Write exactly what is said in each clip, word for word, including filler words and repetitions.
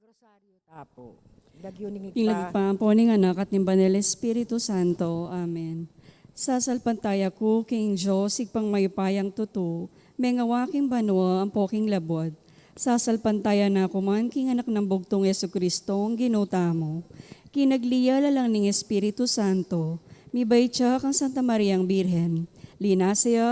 Rosario tapu. Lagyu ning King Ibpa, lagyu pa ampo ning Anak at ning Banal Espiritu Santo. Amen. Sasalpantaya ku king Dios, Ibpang mayupayang tutu, mengawa king banua ampo king labuad. Sasalpantaya na ku man king Anak nang bugtung, Jesucristo, Ginu tamu. Kinagli ya lalang ning Espiritu Santo, mibait ya kang Santa Mariang Birhen. Linasa ya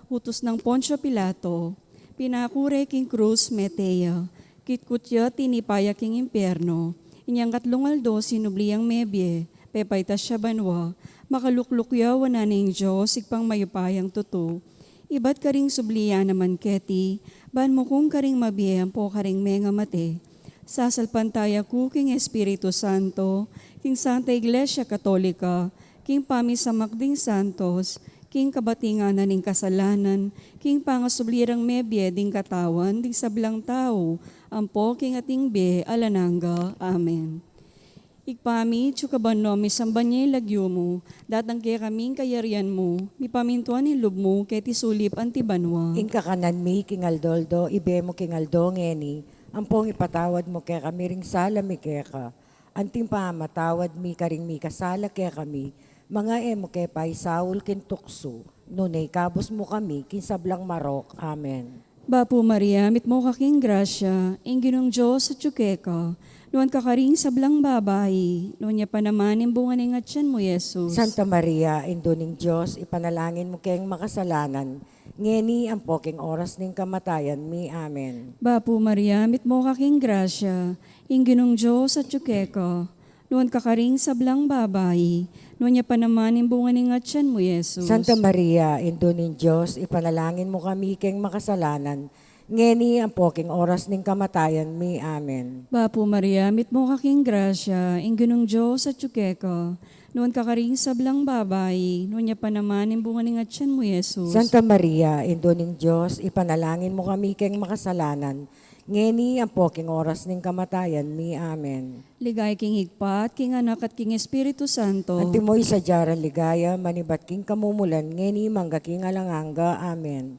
utus nang Poncio Pilato, pinaku re king krus, mete ya, kitkut ya, tinipa ya king impierno. Inyang katlung aldo sinubli yang mebie, pepaitas ya banua, makalukluk ya wanan ning Dios, Ibpang mayupayang tutu. Ibat karing subli ya naman keti, ban mukung karing mabie ampo karing mengamate. Sasalpantaya ku king Espiritu Santo, king Santa Iglesia Katolika, king pamisamak ding santos, king kabati ngana ning kasalanan, king pangasubli rang mebie ding katawan ding sablang tau, ampo king ating bie alang angga. Amen. Ibpa mi, atsu ka banua, misamban ya ing lagyu mu, datang kekami ing kayarian mu, mipamintuan ing lub mu keti sulip anti banua. Ing kakanan mi king aldo-aldo ibie mu king aldo ngeni, ampong ipatawad mu kekami ring sala mi keka, anting pamamatawad mi karing mikasala kekami, manga e mu ke paisaul king tuksu, nune ikabus mu kami king sablang marok. Amen. Bapu Maria, mitmu ka king grasya, ing Ginung Dios atyu keka, nuan ka karing sablang babai, nuan ya pa naman ing bunga ning atyan mu, Jesus. Santa Maria, Indu ning Dios, ipanalangin mu keng makasalanan, ngeni ampo king oras ning kamatayan mi. Amen. Bapu Maria, mitmu ka king grasya, ing Ginung Dios atyu keka, nuan ka karing sablang babai, nuan ya pa naman ing bunga ning atyan mu, Jesus. Santa Maria, Indu ning Dios, ipanalangin mu kami keng makasalanan, ngeni ampo king oras ning kamatayan mi. Amen. Bapu Maria, mitmu ka king grasya, ing Ginung Dios atyu keka, nuan ka karing sablang babai, nuan ya pa naman ing bunga ning atyan mu, Jesus. Santa Maria, Indu ning Dios, ipanalangin mu kami keng makasalanan, ngeni ampo king oras ning kamatayan mi. Amen. Ligaya king Ibpa, at king Anak, at king Espiritu Santo. Antimo ing sadya rang ligaya, manibat king kamumulan, ngeni mangga king alang angga. Amen.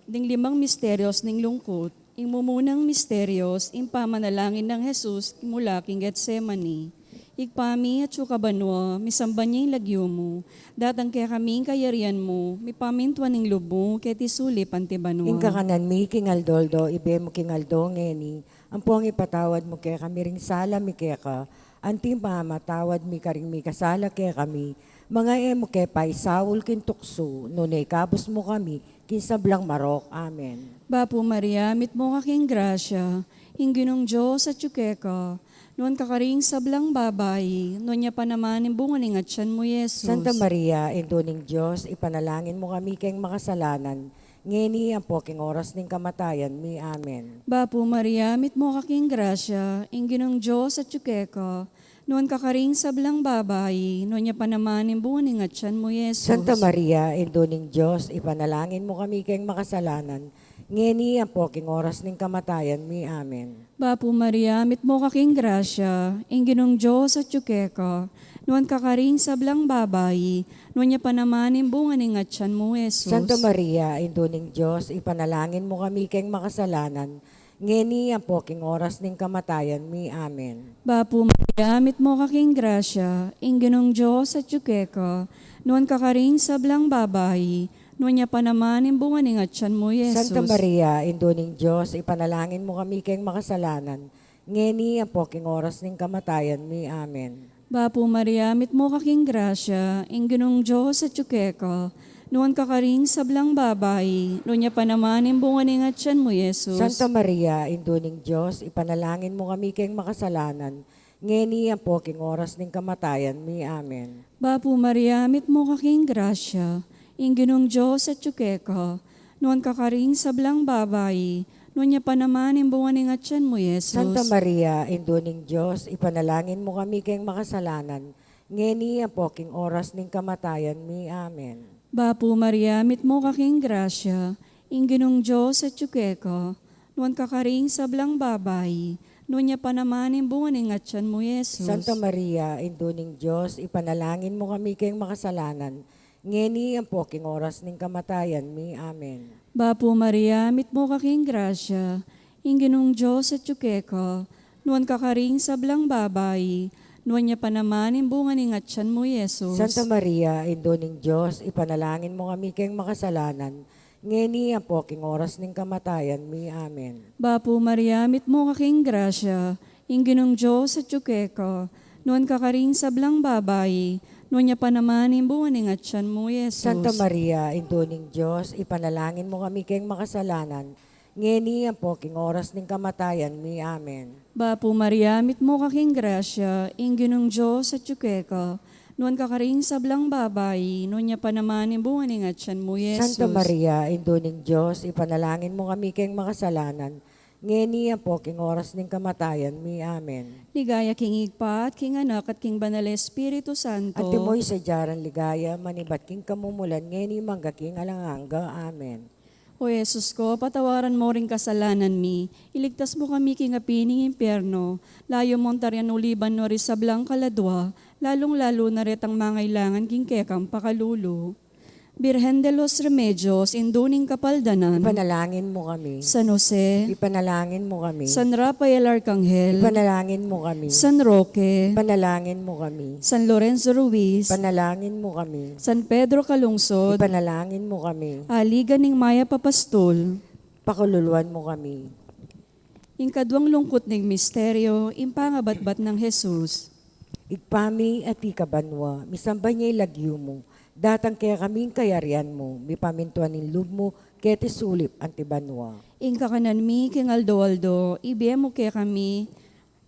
Ding limang misterios ning lungkut. Ing mumunang misterios, ing pamanalangin nang Jesus mula king Getsemani. Ibpa mi, atsu ka banua, misamban ya ing lagyu mu, datang kekami ing kayarian mu, mipamintuan ing lub mu keti sulip anti banua. Ing kakanan mi king aldo-aldo ibie mu king aldo ngeni, ampong ipatawad mu kekami ring sala mi keka, anting pamamatawad mi karing mikasala kekami, manga e mu ke paisaul king tuksu, nune ikabus mu kami king sablang marok. Amen. Bapu Maria, mitmu ka king grasya, ing Ginung Dios atyu keka, nuan ka karing sablang babai, nuan ya pa naman ing bunga ning atyan mu, Jesus. Santa Maria, Indu ning Dios, ipanalangin mu kami keng makasalanan, ngeni ampo king oras ning kamatayan mi. Amen. Bapu Maria, mitmu ka king grasya, ing Ginung Dios atyu keka, nuan ka karing sablang babai, nuan ya pa naman ing bunga ning atyan mu, Jesus. Santa Maria, Indu ning Dios, ipanalangin mu kami keng makasalanan, ngeni ampo king oras ning kamatayan mi. Amen. Bapu Maria, mitmu ka king grasya, ing Ginung Dios atyu keka, nuan ka karing sablang babai, nuan ya pa naman ing bunga ning atyan mu, Jesus. Santa Maria, Indu ning Dios, ipanalangin mu kami keng makasalanan, ngeni ampo king oras ning kamatayan mi. Amen. Bapu Maria, mitmu ka king grasya, ing Ginung Dios atyu keka, nuan ka karing sablang babai, nuan ya pa naman ing bunga ning atyan mu, Jesus. Santa Maria, Indu ning Dios, ipanalangin mu kami keng makasalanan, ngeni ampo king oras ning kamatayan mi. Amen. Bapu Maria, mitmu ka king grasya, ing Ginung Dios atyu keka, nuan ka karing sablang babai, nuan ya pa naman ing bunga ning atyan mu, Jesus. Santa Maria, Indu ning Dios, ipanalangin mu kami keng makasalanan, ngeni ampo king oras ning kamatayan mi. Amen. Bapu Maria, mitmu ka king grasya, ing Ginung Dios atyu keka, nuan ka karing sablang babai, nuan ya pa naman ing bunga ning atyan mu, Jesus. Santa Maria, Indu ning Dios, ipanalangin mu kami keng makasalanan, ngeni ampo king oras ning kamatayan mi. Amen. Bapu Maria, mitmu ka king grasya, ing Ginung Dios atyu keka, nuan ka karing sablang babai, nuan ya pa naman ing bunga ning atyan mu, Jesus. Santa Maria, Indu ning Dios, ipanalangin mu kami keng makasalanan, ngeni ampo king oras ning kamatayan mi. Amen. Bapu Maria, mitmu ka king grasya, ing Ginung Dios atyu keka, nuan ka karing sablang babai, nuan ya pa naman ing bunga ning atyan mu, Jesus. Santa Maria, Indu ning Dios, ipanalangin mu kami keng makasalanan, ngeni ampo king oras ning kamatayan mi. Amen. Bapu Maria, mitmu ka king grasya, ing Ginung Dios atyu keka, nuan ka karing sablang babai, nuan ya pa naman ing bunga ning atyan mu, Jesus. Santa Maria, Indu ning Dios, ipanalangin mu kami keng makasalanan, ngeni ampo king oras ning kamatayan mi. Amen. Bapu Maria, mitmu ka king grasya, ing Ginung Dios atyu keka, nuan ka karing sablang babai, nuan ya pa naman ing bunga ning atyan mu, Jesus. Santa Maria, Indu ning Dios, ipanalangin mu kami keng makasalanan, ngeni ampo king oras ning kamatayan mi. Amen. Ligaya king Ibpa, at king Anak, at king Banal a Espiritu Santo. Antimo ing sadya rang ligaya, manibat king kamumulan, ngeni mangga king alang angga. Amen. O Jesus ko, patawaran mo ring kasalanan mi, iligtas mo kami king api ning impyerno, layu mong tarian uli ban no ring sablang kaladua, lalung-lalu na retang mangailangan king kekang pakalulu. Birhen de los Remedios, Indu ning Kapaldanan. Ipanalangin mu kami. San Jose. Ipanalangin mu kami. San Rafael Arcangel. Ipanalangin mu kami. San Roque. Ipanalangin mu kami. San Lorenzo Ruiz. Ipanalangin mu kami. San Pedro Calungsod. Ipanalangin mu kami. Aligan ning Mayap a Pastul. Pakaluluan mu kami. Ing kaduang lungkut ning misteryo, ing pangabatbat nang Jesus. Ibpa mi, atiu ka banua, misamban ya ing lagyu mu, datang kekami ing kayarian mu, mipamintuan ing lub mu, keti sulip anti banua. Ing kakanan mi king aldo-aldo, ibie mu kekami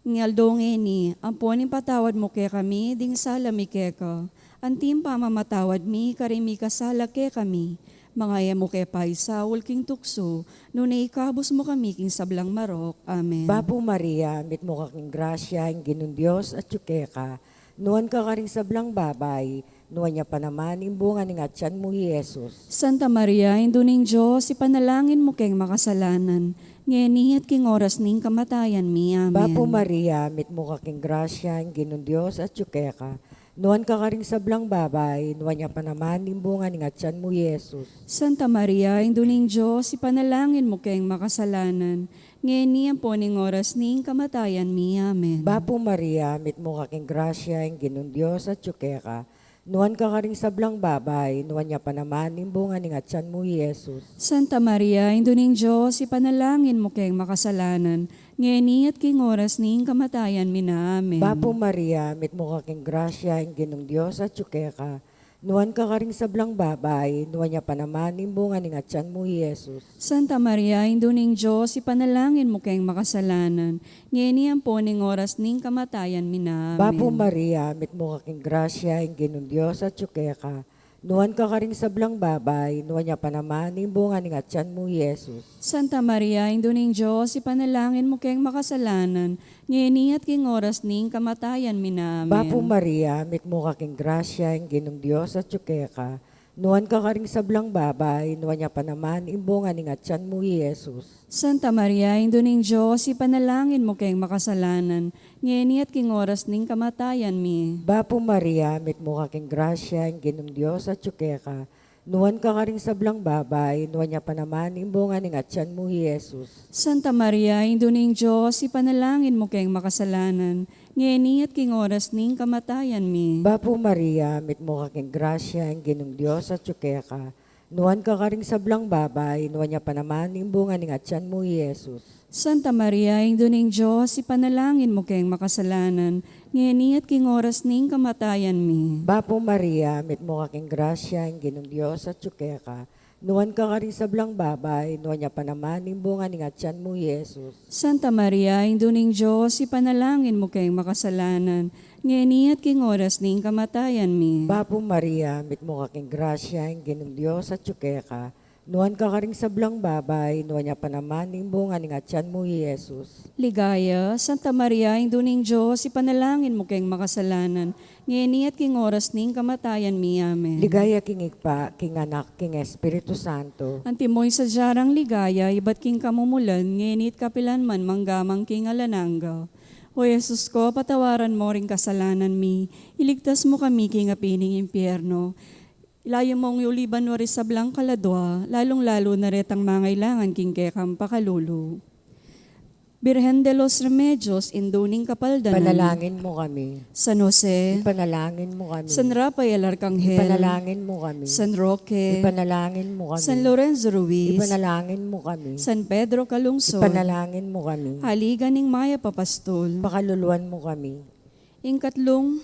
king aldo ngeni, ampon ipatawad mu kekami ding sala mi keka, anti ing pamamatawad mi karing mikasala kekami, manga e mu ke paisaul king tuksu, nune ikabus mu kami king sablang marok. Amen. Bapu Maria, mitmu ka king grasya, ing Ginung Dios atyu keka, nuan ka karing sablang babai, nuan ya pa naman ing bunga ning atyan mu, i Jesus. Santa Maria, Indu ning Dios, ipanalangin mu keng makasalanan, ngeni at king oras ning kamatayan mi. Amen. Bapu Maria, mitmu ka king grasya, ing Ginung Dios atyu keka, nuan ka karing sablang babai, nuan ya pa naman ing bunga ning atyan mu, i Jesus. Santa Maria, Indu ning Dios, ipanalangin mu keng makasalanan, ngeni ampon ing oras ning kamatayan mi. Amen. Bapu Maria, mitmu ka king grasya, ing Ginung Dios atyu keka, nuan ka karing sablang babai, nuan ya pa naman ing bunga ning atyan mu, i Jesus. Santa Maria, Indu ning Dios, ipanalangin mu keng makasalanan, ngeni at king oras ning kamatayan mi na. Amen. Bapu Maria, mitmu ka king grasya, ing Ginung Dios atyu keka, nuan ka karing sablang babai, nuan ya pa naman ing bunga ning atyan mu, i Jesus. Santa Maria, Indu ning Dios, ipanalangin mu keng makasalanan, ngeni ampon ing oras ning kamatayan mi na. Amen. Bapu Maria, mitmu ka king grasya, ing Ginung Dios atyu keka, nuan ka karing sablang babai, nuan ya pa naman ing bunga ning atyan mu, i Jesus. Santa Maria, Indu ning Dios, ipanalangin mu keng makasalanan, ngeni at king oras ning kamatayan mi na. Amen. Bapu Maria, mitmu ka king grasya, ing Ginung Dios atyu keka, nuan ka karing sablang babai, nuan ya pa naman ing bunga ning atyan mu, i Jesus. Santa Maria, Indu ning Dios, ipanalangin mu keng makasalanan, ngeni at king oras ning kamatayan mi. Bapu Maria, mitmu ka king grasya, ing Ginung Dios atyu keka, nuan ka karing sablang babai, nuan ya pa naman ing bunga ning atyan mu, i Jesus. Santa Maria, Indu ning Dios, ipanalangin mu keng makasalanan, ngeni at king oras ning kamatayan mi. Bapu Maria, mitmu ka king grasya, ing Ginung Dios atyu keka, nuan ka karing sablang babai, nuan ya pa naman ing bunga ning atyan mu, i Jesus. Santa Maria, Indu ning Dios, ipanalangin mu keng makasalanan, ngeni at king oras ning kamatayan mi. Bapu Maria, mitmu ka king grasya, ing Ginung Dios atyu keka, nuan ka karing sablang babai, nuan ya pa naman ing bunga ning atyan mu, i Jesus. Santa Maria, Indu ning Dios, ipanalangin mu keng makasalanan, ngeni at king oras ning kamatayan mi. Bapu Maria, mitmu ka king grasya, ing Ginung Dios atyu keka, nuan ka karing sablang babai, nuan ya pa naman ing bunga ning atyan mu, i Jesus. Ligaya, Santa Maria, Indu ning Dios, ipanalangin mu keng makasalanan, ngeni at king oras ning kamatayan mi. Amen. Ligaya king Ibpa, king Anak, king Espiritu Santo. Antimo ing sadya rang ligaya, ibat king kamumulan, ngeni at kapilan man, mangga man king alang angga. O Jesus ko, patawaran mo ring kasalanan mi, iligtas mu kami king api ning impyerno, Ilayu mung yuli banua ring sablang kaladua, lalung-lalu na retang mangailangan king kekang pakalulu. Birhen de los Remedios, Indu ning Kapaldanan. Ipanalangin mu kami. San Jose. Ipanalangin mu kami. San Rafael Arcangel. Ipanalangin mu kami. San Roque. Ipanalangin mu kami. San Lorenzo Ruiz. Ipanalangin mu kami. San Pedro Calungsod. Ipanalangin mu kami. Haligan ning Mayap a Pastol. Pakaluluan mu kami. Ing katlung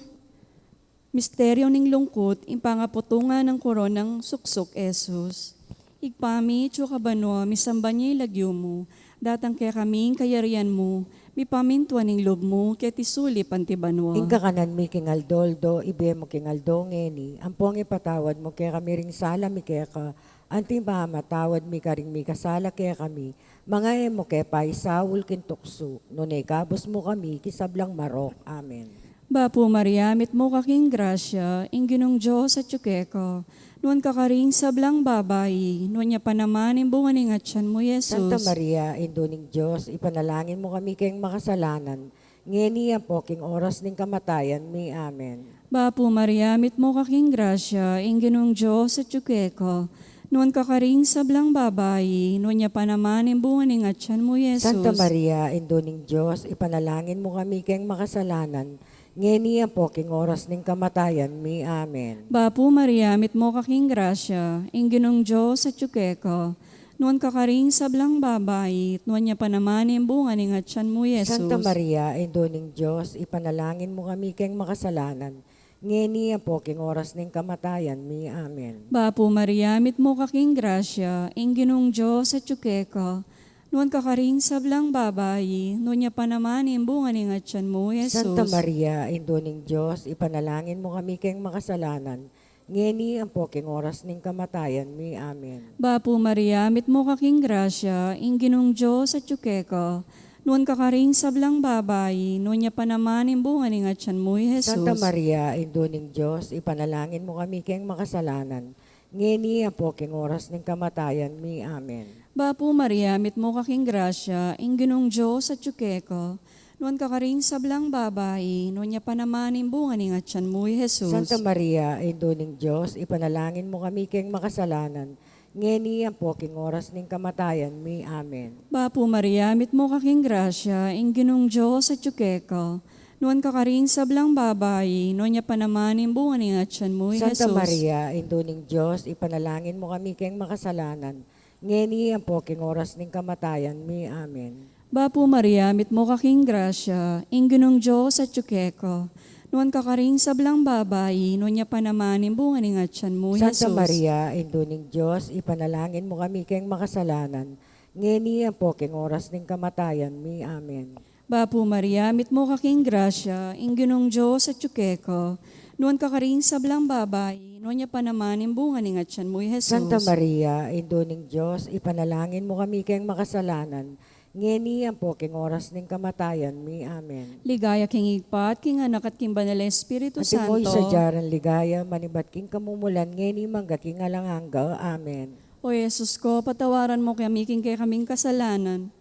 misteryo ning lungkut, ing pangaputungan nang koronang suksuk Jesus. Ibpa mi, atsu ka banua, misamban ya ing lagyu mu, datang kekami ing kayarian mu, mipamintuan ing lub mu, keti sulip anti banua. Ing kakanan mi king aldo-aldo, ibie mu king aldo ngeni, ampong ipatawad mu kekami ring sala mi keka, anti ing pamamatawad mi karing mikasala kekami, manga e mu ke paisaul king tuksu, nune ikabus mu kami king sablang marok. Amen. Bapu Maria, mitmu ka king grasya, ing Ginung Dios atyu keka, nuan ka karing sablang babai, nuan ya pa naman ing bunga ning atyan mu, Jesus. Santa Maria, Indu ning Dios, ipanalangin mu kami keng makasalanan, ngeni ampo king oras ning kamatayan mi. Amen. Bapu Maria, mitmu ka king grasya, ing Ginung Dios atyu keka, nuan ka karing sablang babai, nuan ya pa naman ing bunga ning atyan mu, Jesus. Santa Maria, Indu ning Dios, ipanalangin mu kami keng makasalanan, ngeni ampo king oras ning kamatayan mi. Amen. Bapu Maria, mitmu ka king grasya, ing Ginung Dios atyu keka, nuan ka karing sablang babai, nuan ya pa naman ing bunga ning atyan mu, Jesus. Santa Maria, Indu ning Dios, ipanalangin mu kami keng makasalanan, ngeni ampo king oras ning kamatayan mi. Amen. Bapu Maria, mitmu ka king grasya, ing Ginung Dios atyu keka, nuan ka karing sablang babai, nuan ya pa naman ing bunga ning atyan mu, Jesus. Santa Maria, Indu ning Dios, ipanalangin mu kami keng makasalanan, ngeni ampo king oras ning kamatayan mi. Amen. Bapu Maria, mitmu ka king grasya, ing Ginung Dios atyu keka, nuan ka karing sablang babai, nuan ya pa naman ing bunga ning atyan mu, Jesus. Santa Maria, Indu ning Dios, ipanalangin mu kami keng makasalanan, ngeni ampo king oras ning kamatayan mi. Amen. Bapu Maria, mitmu ka king grasya, ing Ginung Dios atyu keka, nuan ka karing sablang babai, nuan ya pa naman ing bunga ning atyan mu, Jesus. Santa Maria, Indu ning Dios, ipanalangin mu kami keng makasalanan, ngeni ampo king oras ning kamatayan mi. Amen. Bapu Maria, mitmu ka king grasya, ing Ginung Dios atyu keka, nuan ka karing sablang babai, nuan ya pa naman ing bunga ning atyan mu, Santa Jesus. Maria, Indu ning Dios, ipanalangin mu kami keng makasalanan, ngeni ampo king oras ning kamatayan mi. Amen. Bapu Maria, mitmu ka king grasya, ing Ginung Dios atyu keka, nuan ka karing sablang babai, nuan ya pa naman ing bunga ning atyan mu, Santa Jesus. Maria, Indu ning Dios, ipanalangin mu kami keng makasalanan, ngeni ampo king oras ning kamatayan mi. Amen. Bapu Maria, mitmu ka king grasya, ing Ginung Dios atyu keka, nuan ka karing sablang babai, nuan ya pa naman ing bunga ning atyan mu, Jesus. Santa Maria, Indu ning Dios, ipanalangin mu kami keng makasalanan, ngeni ampo king oras ning kamatayan mi. Amen. Ligaya king Ibpa, at king Anak, at king Banal a Espiritu Santo. Antimo ing sadya nang ligaya, manibat king kamumulan, ngeni man angga king alang angga. Amen. O Jesus ko, patawaran mu kami king kekaming kasalanan.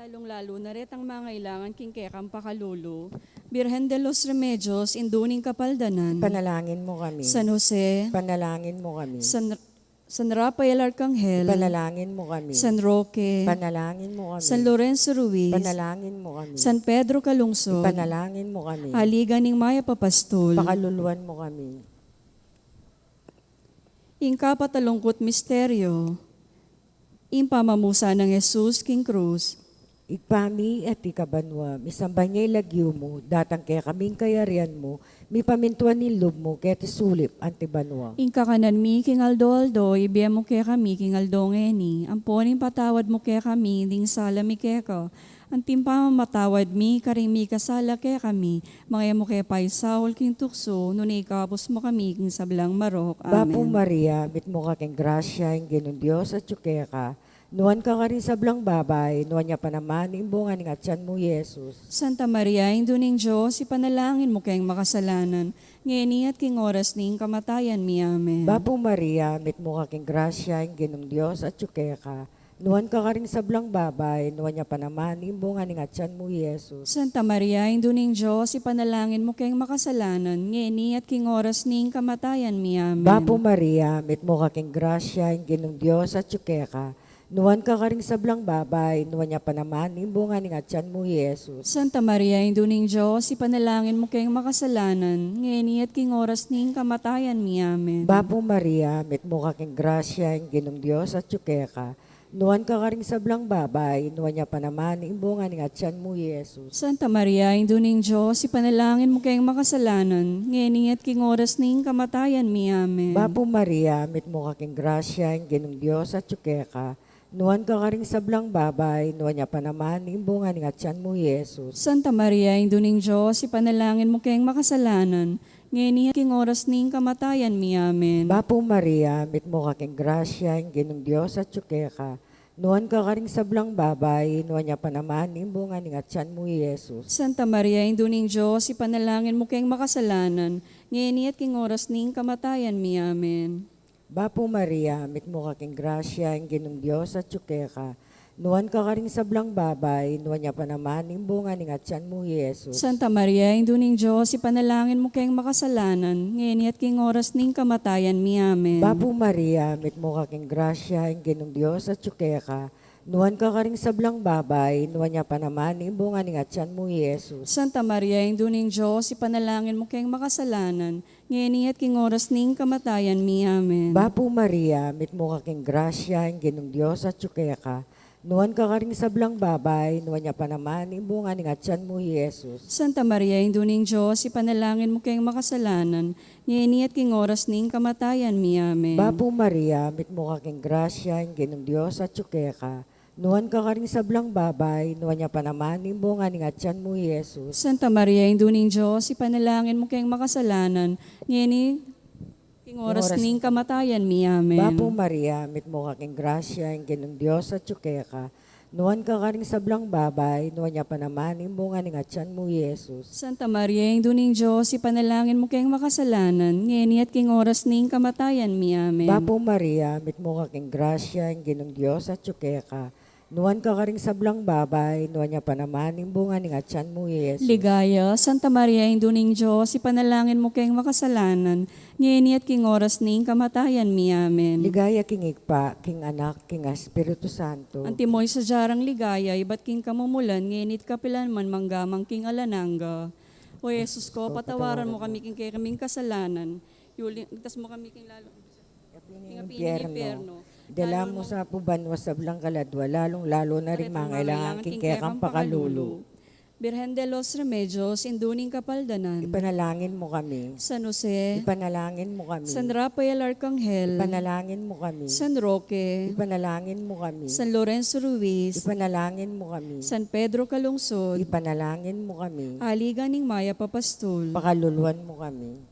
Lalung-lalu na retang mangailangan king kekang pakalulu. Birhen de los Remedios, Indu ning Kapaldanan. Panalangin mu kami. San Jose. Panalangin mu kami. San, San Rafael Arcangel. Panalangin mu kami. San Roque. Panalangin mu kami. San Lorenzo Ruiz. Panalangin mu kami. San Pedro Calungsod. Panalangin mu kami. Haligan ning Mayap a Pastol. Pakaluluan mu kami. Ing kapat a lungkut misteryo, ing pamamusan nang Jesus king krus. Ibpa mi, atiu ka banua, misamban ya ing lagyu mu, datang kekami ing kayarian mu, mipamintuan ing lub mu, keti sulip anti banua. Ing kakanan mi king aldo-aldo, ibie mu kekami king aldo ngeni, ampon ipatawad mu kekami ding sala mi keka, anti ing pamamatawad mi karing mikasala kekami, manga e mu ke paisaul king tuksu, nune ikabus mu kami king sablang marok. Amen. Bapu Maria, mitmu ka king grasya, ing Ginung Dios atyu keka, nuan ka karing sablang babai, nuan ya pa naman ing bunga ning atyan mu, Jesus. Santa Maria, Indu ning Dios, ipanalangin mu keng makasalanan, ngeni at king oras ning kamatayan mi. Amen. Bapu Maria, mitmu ka king grasya, ing Ginung Dios atyu keka, Nuan ka karing sablang babai, nuan ya pa naman ing bunga ning atian mu, i Jesus. Santa Maria, Indu ning Dios, ipanalangin mu keng makasalanan, ngeni at king oras ning kamatayan mi. Amen. Bapu Maria, mitmu ka king grasya, ing Ginung Dios atyu keka. Nuan ka karing sablang babai, nuan ya pa naman ing bunga ning atian mu, i Jesus. Santa Maria, Indu ning Dios, ipanalangin mu keng makasalanan, ngeni at king oras ning kamatayan mi. Amen. Bapu Maria, mitmu ka king grasya, ing Ginung Dios atyu keka. Nuan ka karing sablang babai, nuan ya pa naman ing bunga ning atian mu, i Jesus. Santa Maria, Indu ning Dios, ipanalangin mu keng makasalanan, ngeni at king oras ning kamatayan mi. Amen. Bapu Maria, mitmu ka king grasya, ing Ginung Dios atyu keka. Nuan ka karing sablang babai, nuan ya pa naman ing bunga ning atian mu, i Jesus. Santa Maria, Indu ning Dios, ipanalangin mu keng makasalanan, ngeni at king oras ning kamatayan mi. Amen. Bapu Maria, mitmu ka king grasya, ing Ginung Dios atyu keka. Nuan ka karing sablang babai, nuan ya pa naman ing bunga ning atian mu, i Jesus. Santa Maria, Indu ning Dios, ipanalangin mu keng makasalanan, ngeni at king oras ning kamatayan mi. Amen. Bapu Maria, mitmu ka king grasya, ing Ginung Dios atyu keka. Nuan ka karing sablang babai, nuan ya pa naman ing bunga ning atian mu, i Jesus. Santa Maria, Indu ning Dios, ipanalangin mu keng makasalanan, ngeni at king oras ning kamatayan mi. Amen. Bapu Maria, mitmu ka king grasya, ing Ginung Dios atyu keka. Nuan ka karing sablang babai, nuan ya pa naman ing bunga ning atian mu, i Jesus. Santa Maria, Indu ning Dios, ipanalangin mu keng makasalanan, ngeni at king oras ning kamatayan mi. Amen. Bapu Maria, mitmu ka king grasya, ing Ginung Dios atyu keka. Nuan ka karing sablang babai, nuan ya pa naman ing bunga ning atian mu, i Jesus. Santa Maria, Indu ning Dios, ipanalangin mu keng makasalanan, ngeni at king oras ning kamatayan mi. Amen. Bapu Maria, mitmu ka king grasya, ing Ginung Dios atyu keka. Nuan ka karing sablang babai, nuan ya pa naman ing bunga ning atian mu, i Jesus. Santa Maria, Indu ning Dios, ipanalangin mu keng makasalanan, ngeni king oras ning kamatayan mi. Amen. Bapu Maria, mitmu ka king grasya, ing Ginung Dios atyu keka. Nuan ka karing sablang babai, nuan ya pa naman ing bunga ning atian mu, i Jesus. Santa Maria, Indu ning Dios, ipanalangin mu keng makasalanan, ngeni at king oras ning kamatayan mi. Amen. Bapu Maria, mitmu ka king grasya, ing Ginung Dios atyu keka. Nuan ka karing sablang babai, nuan ya pa naman ing bunga ning atian mu, i Jesus. Ligaya, Santa Maria, Indu ning Dios, ipanalangin mu keng makasalanan, ngeni at king oras ning kamatayan mi. Amen. Ligaya king Ibpa, king Anak, king Espiritu Santo. Antimo ing sadya rang ligaya, ibat king kamumulan, ngeni at kapilan man, mangga man king alang angga. O Jesus ko, patawaran mu kami king kekaming kasalanan. Iligtas mu kami king lalo king api ning impyerno. Dala mu sa pu banua sablang kaladua, lalung-lalu na ring mangailangan king kekang pakalulu. Birhen de los Remedios, Indu ning Kapaldanan. Ipanalangin mu kami. San Jose. Ipanalangin mu kami. San Rafael Arcangel. Ipanalangin mu kami. San Roque. Ipanalangin mu kami. San Lorenzo Ruiz. Ipanalangin mu kami. San Pedro Calungsod. Ipanalangin mu kami. Aligan ning Mayap a Pastul. Pakaluluan mu kami.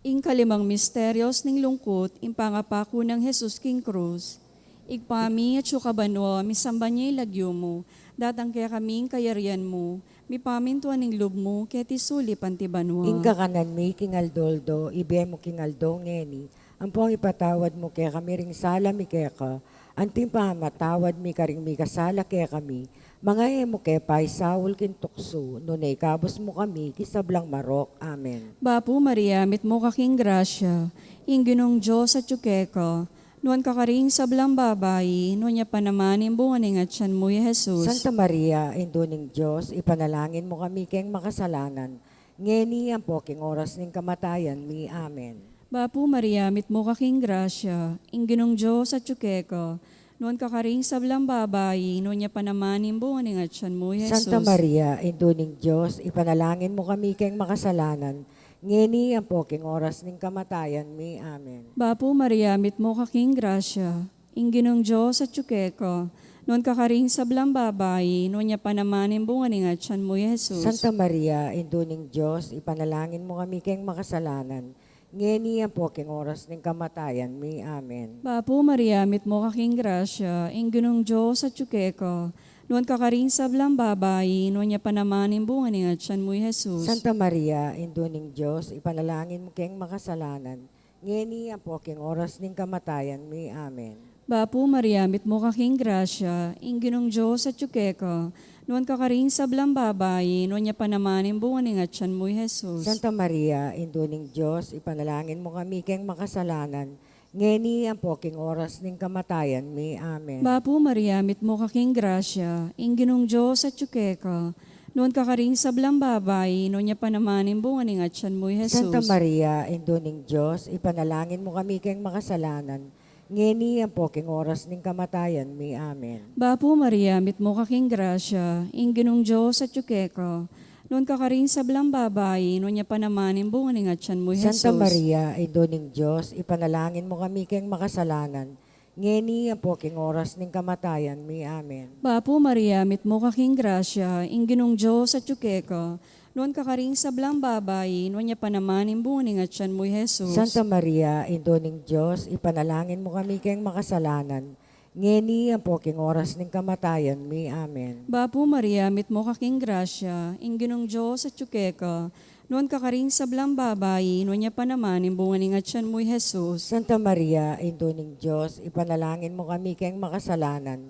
Ing kalimang misterios ning lungkut, ing pangapaku nang Jesus king krus. Ibpa mi, atsu ka banua, misamban ya ing lagyu mu, datang kekami ing kayarian mu, mipamintuan ing lub mu, keti sulip anti banua. Ing kakanan mi king aldo-aldo, ibie mu king aldo ngeni, ampong ipatawad mu kekami ring sala mi keka, anti ing pamamatawad mi karing mikasala kekami, manga e mu ke paisaul king tuksu, nune ikabus mu kami king sablang marok. Amen. Bapu Maria, mitmu ka king grasya, ing Ginung Dios atyu keka, nuan ka karing sablang babai, nuan ya pa naman ing bunga ning atian mu, i Jesus. Santa Maria, Indu ning Dios, ipanalangin mu kami keng makasalanan, ngeni ampo king oras ning kamatayan mi. Amen. Bapu Maria, mitmu ka king grasya, ing Ginung Dios atyu keka, nuan ka karing sablang babai, nuan ya pa naman ing bunga ning atian mu, i Jesus. Santa Maria, Indu ning Dios, ipanalangin mu kami keng makasalanan, ngeni ampo king oras ning kamatayan mi. Amen. Bapu Maria, mitmu ka king grasya, ing Ginung Dios atyu keka, nuan ka karing sablang babai, nuan ya pa naman ing bunga ning atian mu, i Jesus. Santa Maria, Indu ning Dios, ipanalangin mu kami keng makasalanan, ngeni ampo king oras ning kamatayan mi. Amen. Bapu Maria, mitmu ka king grasya, ing Ginung Dios atyu keka, nuan ka karing sablang babai, nuan ya pa naman ing bunga ning atian mu, i Jesus. Santa Maria, Indu ning Dios, ipanalangin mu keng makasalanan, ngeni ampo king oras ning kamatayan mi. Amen. Bapu Maria, mitmu ka king grasya, ing Ginung Dios atyu keka, nuan ka karing sablang babai, nuan ya pa naman ing bunga ning atyan mu, i Jesus. Santa Maria, Indu ning Dios, ipanalangin mu kami keng makasalanan, ngeni ampo king oras ning kamatayan mi. Amen. Bapu Maria, mitmu ka king grasya, ing Ginung Dios atyu keka, nuan ka karing sablang babai, nuan ya pa naman ing bunga ning atyan mu, i Jesus. Santa Maria, Indu ning Dios, ipanalangin mu kami keng makasalanan, ngeni ampo king oras ning kamatayan mi. Amen. Bapu Maria, mitmu ka king grasya, ing Ginung Dios atyu keka, nuan ka karing sablang babai, nuan ya pa naman ing bunga ning atyan mu, i Jesus. Santa Maria, Indu ning Dios, ipanalangin mu kami keng makasalanan, ngeni ampo king oras ning kamatayan mi. Amen. Bapu Maria, mitmu ka king grasya, ing Ginung Dios atyu keka, nuan ka karing sablang babai, nuan ya pa naman ing bunga ning atyan mu, i Jesus. Santa Maria, Indu ning Dios, ipanalangin mu kami keng makasalanan, ngeni ampo king oras ning kamatayan mi. Amen. Bapu Maria, mitmu ka king grasya, ing Ginung Dios atyu keka, nuan ka karing sablang babai, nuan ya pa naman ing bunga ning atyan mu, i Jesus. Santa Maria, Indu ning Dios, ipanalangin mu kami keng makasalanan,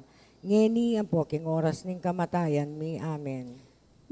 ngeni ampo king oras ning kamatayan mi. Amen.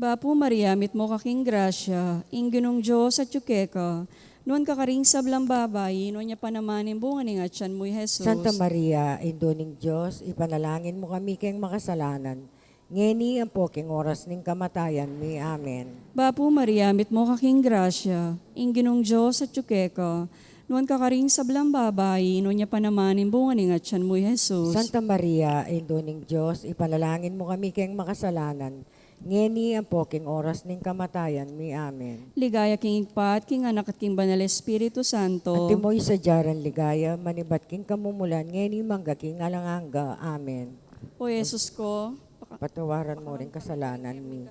Bapu Maria, mitmu ka king grasya, ing Ginung Dios atyu keka, nuan ka karing sablang babai, nuan ya pa naman ing bunga ning atyan mu, i Jesus. Santa Maria, Indu ning Dios, ipanalangin mu kami keng makasalanan, ngeni ampo king oras ning kamatayan mi. Amen. Bapu Maria, mitmu ka king grasya, ing Ginung Dios atyu keka, nuan ka karing sablang babai, nuan ya pa naman ing bunga ning atyan mu, i Jesus. Santa Maria, Indu ning Dios, ipanalangin mu kami keng makasalanan, ngeni ampo king oras ning kamatayan mi. Amen. Ligaya king Ibpa, king Anak, at king Banal Espiritu Santo. Antimo ing sadya nang ligaya, manibat king kamumulan, ngeni mangga king alang angga. Amen. O Jesus ko, patawaran mu ring kasalanan mi.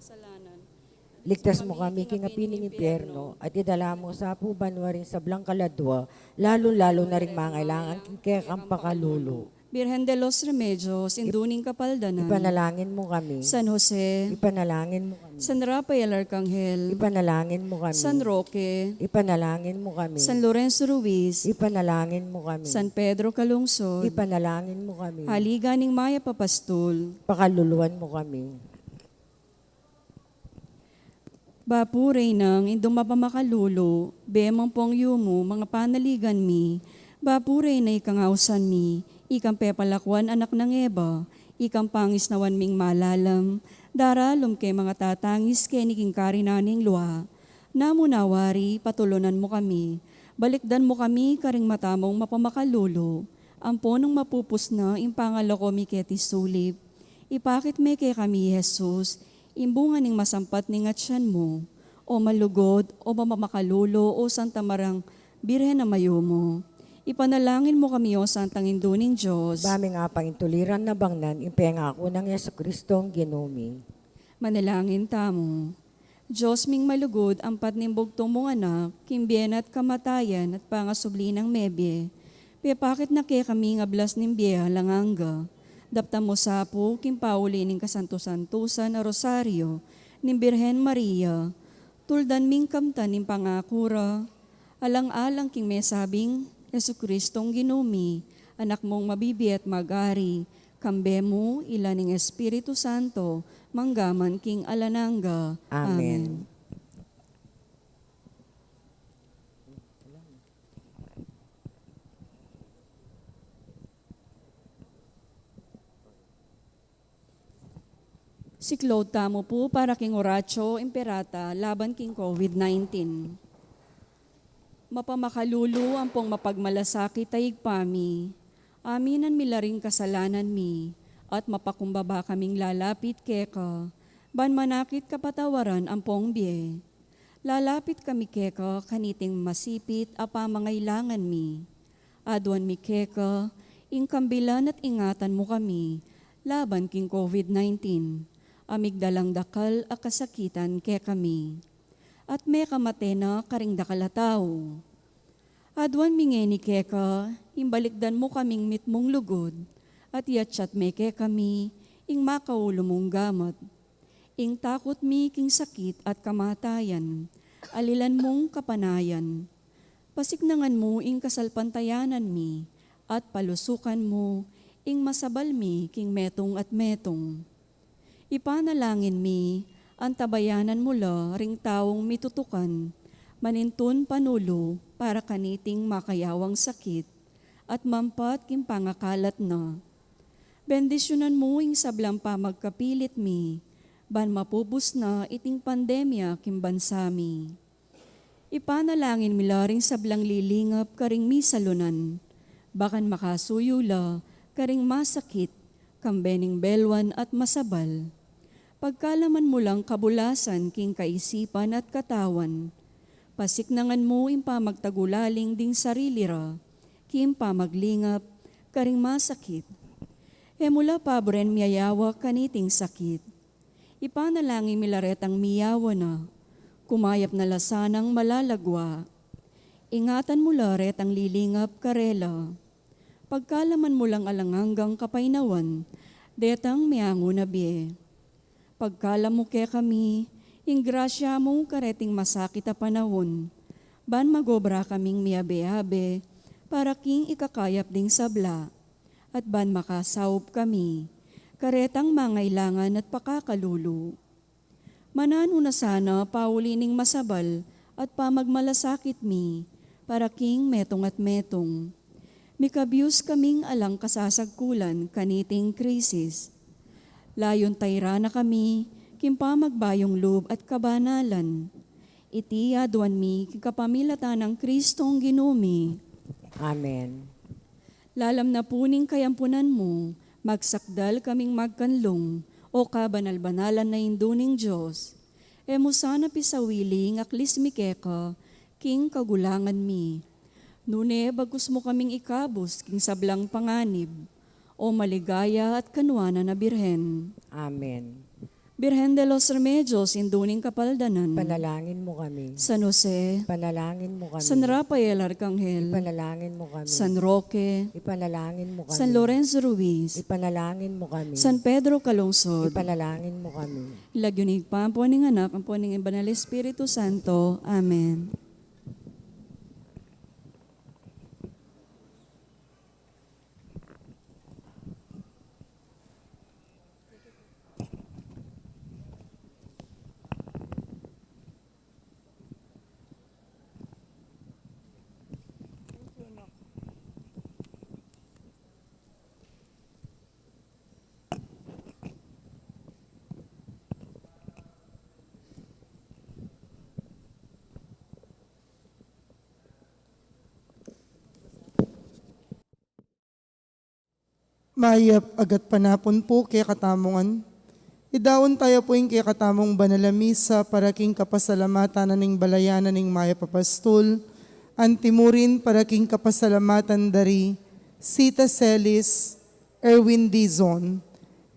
Ligtas mu kami king api ning impyerno, at idala mu sa pu banua ring sablang kaladua, lalu-lalu na ring mangailangan king kekang pakalulu. Birhen de los Remedios, Indu ning Kapaldanan. Ipanalangin mu kami. San Jose. Ipanalangin mu kami. San Rafael Arcangel. Ipanalangin mu kami. San Roque. Ipanalangin mu kami. San Lorenzo Ruiz. Ipanalangin mu kami. San Pedro Calungsod. Ipanalangin mu kami. Haligan ning Mayap a Pastul. Pakaluluan mu kami. Bapu Reynang Indung mapamakalulu, bie mu ampong yumu, manga panaligan mi. Bapu Reyna, ikang ausan mi, ikang pepalakuan anak nang Eva, ikang pangisnawan ming malalam, daralum ke manga tatangis keni king karinan ning lua. Namu na wari, patulunan mu kami, balikdan mu kami karing mata mung mapamakalulu, ampon nung mapupus na ing pangalako mi keti sulip, ipakit me kekami i Jesus, ing bunga ning masampat ning atyan mu. O malugud, o mapamakalulu, o Santa Marang Birhen a mayumu. Ipanalangin mu kami, o Santang Indu ning Dios. Ba ming apaintuliran na bangnan ing pengaku nang Jesucristong Ginu mi. Manalangin tamu. Dios ming malugud, ampat ning bugtung mung Anak, king bie na at kamatayan at pangasubli nang mebie, pepakit na kekami ing ablas ning bie alang angga. Daptan mu sa pu king pauli ning kasantu-santusan a Rosario ning Birhen Maria, tuldan ming kamtan ing pangaku ra, alang-alang king mesabing, Jesucristong Ginu mi, Anak mung mabibie at mag-ari, kambe mu, ila ning Espiritu Santo, mangga man king alang angga. Amen. Amen. Siklaud tamu pu para king Oratio Imperata laban king COVID nineteen. Mapamakalulu ampong mapagmalasakit a Ibpa mi, aminan mi la ring kasalanan mi, at mapakumbaba kaming lalapit keka, ban manakit kapatawaran ampong bie. Lalapit kami keka kaniting masipit a pamangailangan mi. Aduan mi keka ing kambilan at ingatan mu kami laban king COVID nineteen, a migdalang dakal a kasakitan kekami. At mekamate na karing dakal a tau. Aduan mi ngeni keka ing balikdan mu kaming mitmung lugud, at iatsat me kekami ing makaulu mung gamat. Ing takut mi king sakit at kamatayan, alilan mung kapanayan. Pasiknangan mu ing kasalpantayanan mi, at palusukan mu ing masabal mi king metung at metung. Ipanalangin mi, antabayanan mu la ring taung mitutukan, manintun panulu para kaniting makayawang sakit, at mampat king pangakalat na. Bendisyunan mu ing sablang pamagkapilit mi, ban mapubus na iting pandemya king bansa mi. Ipanalangin mi la ring sablang lilingap karing misalunan, bakang makasuyu la karing masakit, kambe ning belwan at masabal. Pagkalaman mu lang kabulasan king kaisipan at katawan. Pasiknangan mu ing pamagtagulaling ding sarili ra, king pamaglingap karing masakit. E mu la paburen miyayawa kaniting sakit. Ipanalangin mi la retang miyawa na, kumayap na la sanang malalagwa. Ingatan mu la retang lilingap karela. Pagkalaman mu lang alang anggang kapaynawan detang meangu na bie. Pagkalam mu kekami ing grasya mu kareting masakit a panaun, ban magobra kaming miyabe-abe para king ikakayap ding sabla, at ban makasaup kami karetang mangailangan at pakakalulu. Mananu na sana pauli ning masabal at pamagmalasakit mi para king metung at metung. Mikabyus kaming alang kasasagkulan kaniting krisis. Layun tayran na kami king pamagbayung lub at kabanalan. Iti aduan mi king kapamilatan nang Kristong Ginu mi. Amen. Lalam na pu ning kayampunan mu, magsakdal kaming magkanlung, O kabanal-banalan a Indu ning Dios. E mu sana pisawili ing aklis mi keka king kagulangan mi. Nune bagkus mu kaming ikabus king sablang panganib, O maligaya at kanuanan a Birhen. Amen. Birhen de los Remedios, Indu ning Kapaldanan. Ipanalangin mu kami. San Jose. Ipanalangin mu kami. San Rafael Arkanghel. Ipanalangin mu kami. San Roque. Ipanalangin mu kami. San Lorenzo Ruiz. Ipanalangin mu kami. San Pedro Calungsod. Ipanalangin mu kami. Lagyu ning Ibpa, ampo ning Anak, ampo ning Banal Espiritu Santo. Amen. Mayap a gatpanapun pu kekatamu ngan. Idaun taya pu ing kekatamung banal a misa para king kapasalamatan na ning balayan na ning mayap a pastul, antimurin para king kapasalamatan da ri Sita Celis, Erwin Dizon,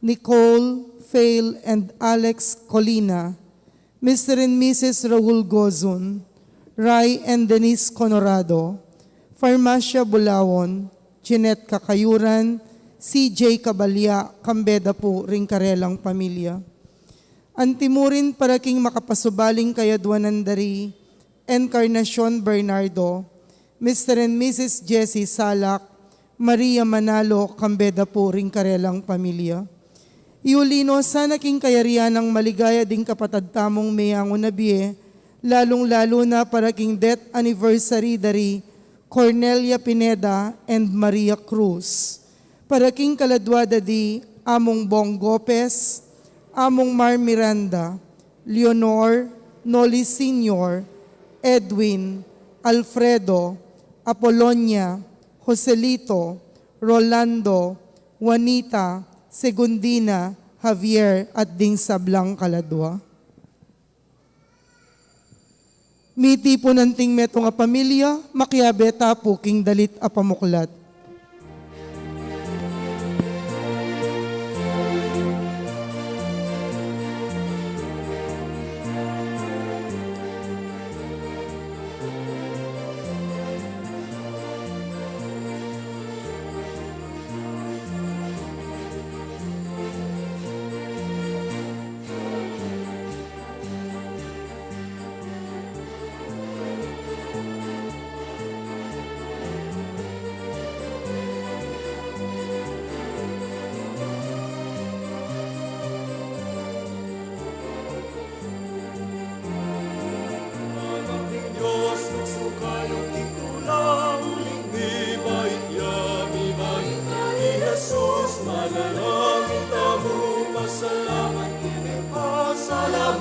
Nicole, Fail, and Alex Colina, Mister and Missus Raul Gozun, Ray and Denise Conorado, Farmacia Bulaon, Jeanette Kakayuran, C J Cabalya, kambe da pu ring karelang pamilya. Antimurin para king makapasubaling kayadwanan da ri Encarnacion Bernardo, Mister and Missus Jessie Salak, Maria Manalo, kambe da pu ring karelang pamilya. Iuli no sana king kayarian nang maligaya ding kapatad tamung meangu na bie, lalung-lalu na para king death anniversary da ri Cornelia Pineda and Maria Cruz. Para king kaladwa da di Among Bong Gopez, Among Mar Miranda, Leonor, Noli Senior, Edwin, Alfredo, Apolonia, Joselito, Rolando, Juanita, Segundina, Javier, at ding sablang kaladwa. Mitipunan ting metung a pamilya, makiabe ta pu king dalit a pamuklat.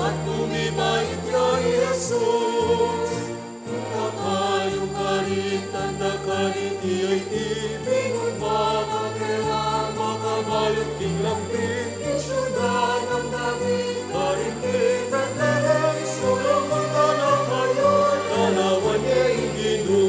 At pumibait ya i Jesus. Nung dakal yung karin, tanda karin, iya iti binun makakela, makabalut king lambit king siudad nang David, karin king Betlehem, sulung mu tana kayu, lalawan ye ing Ginu.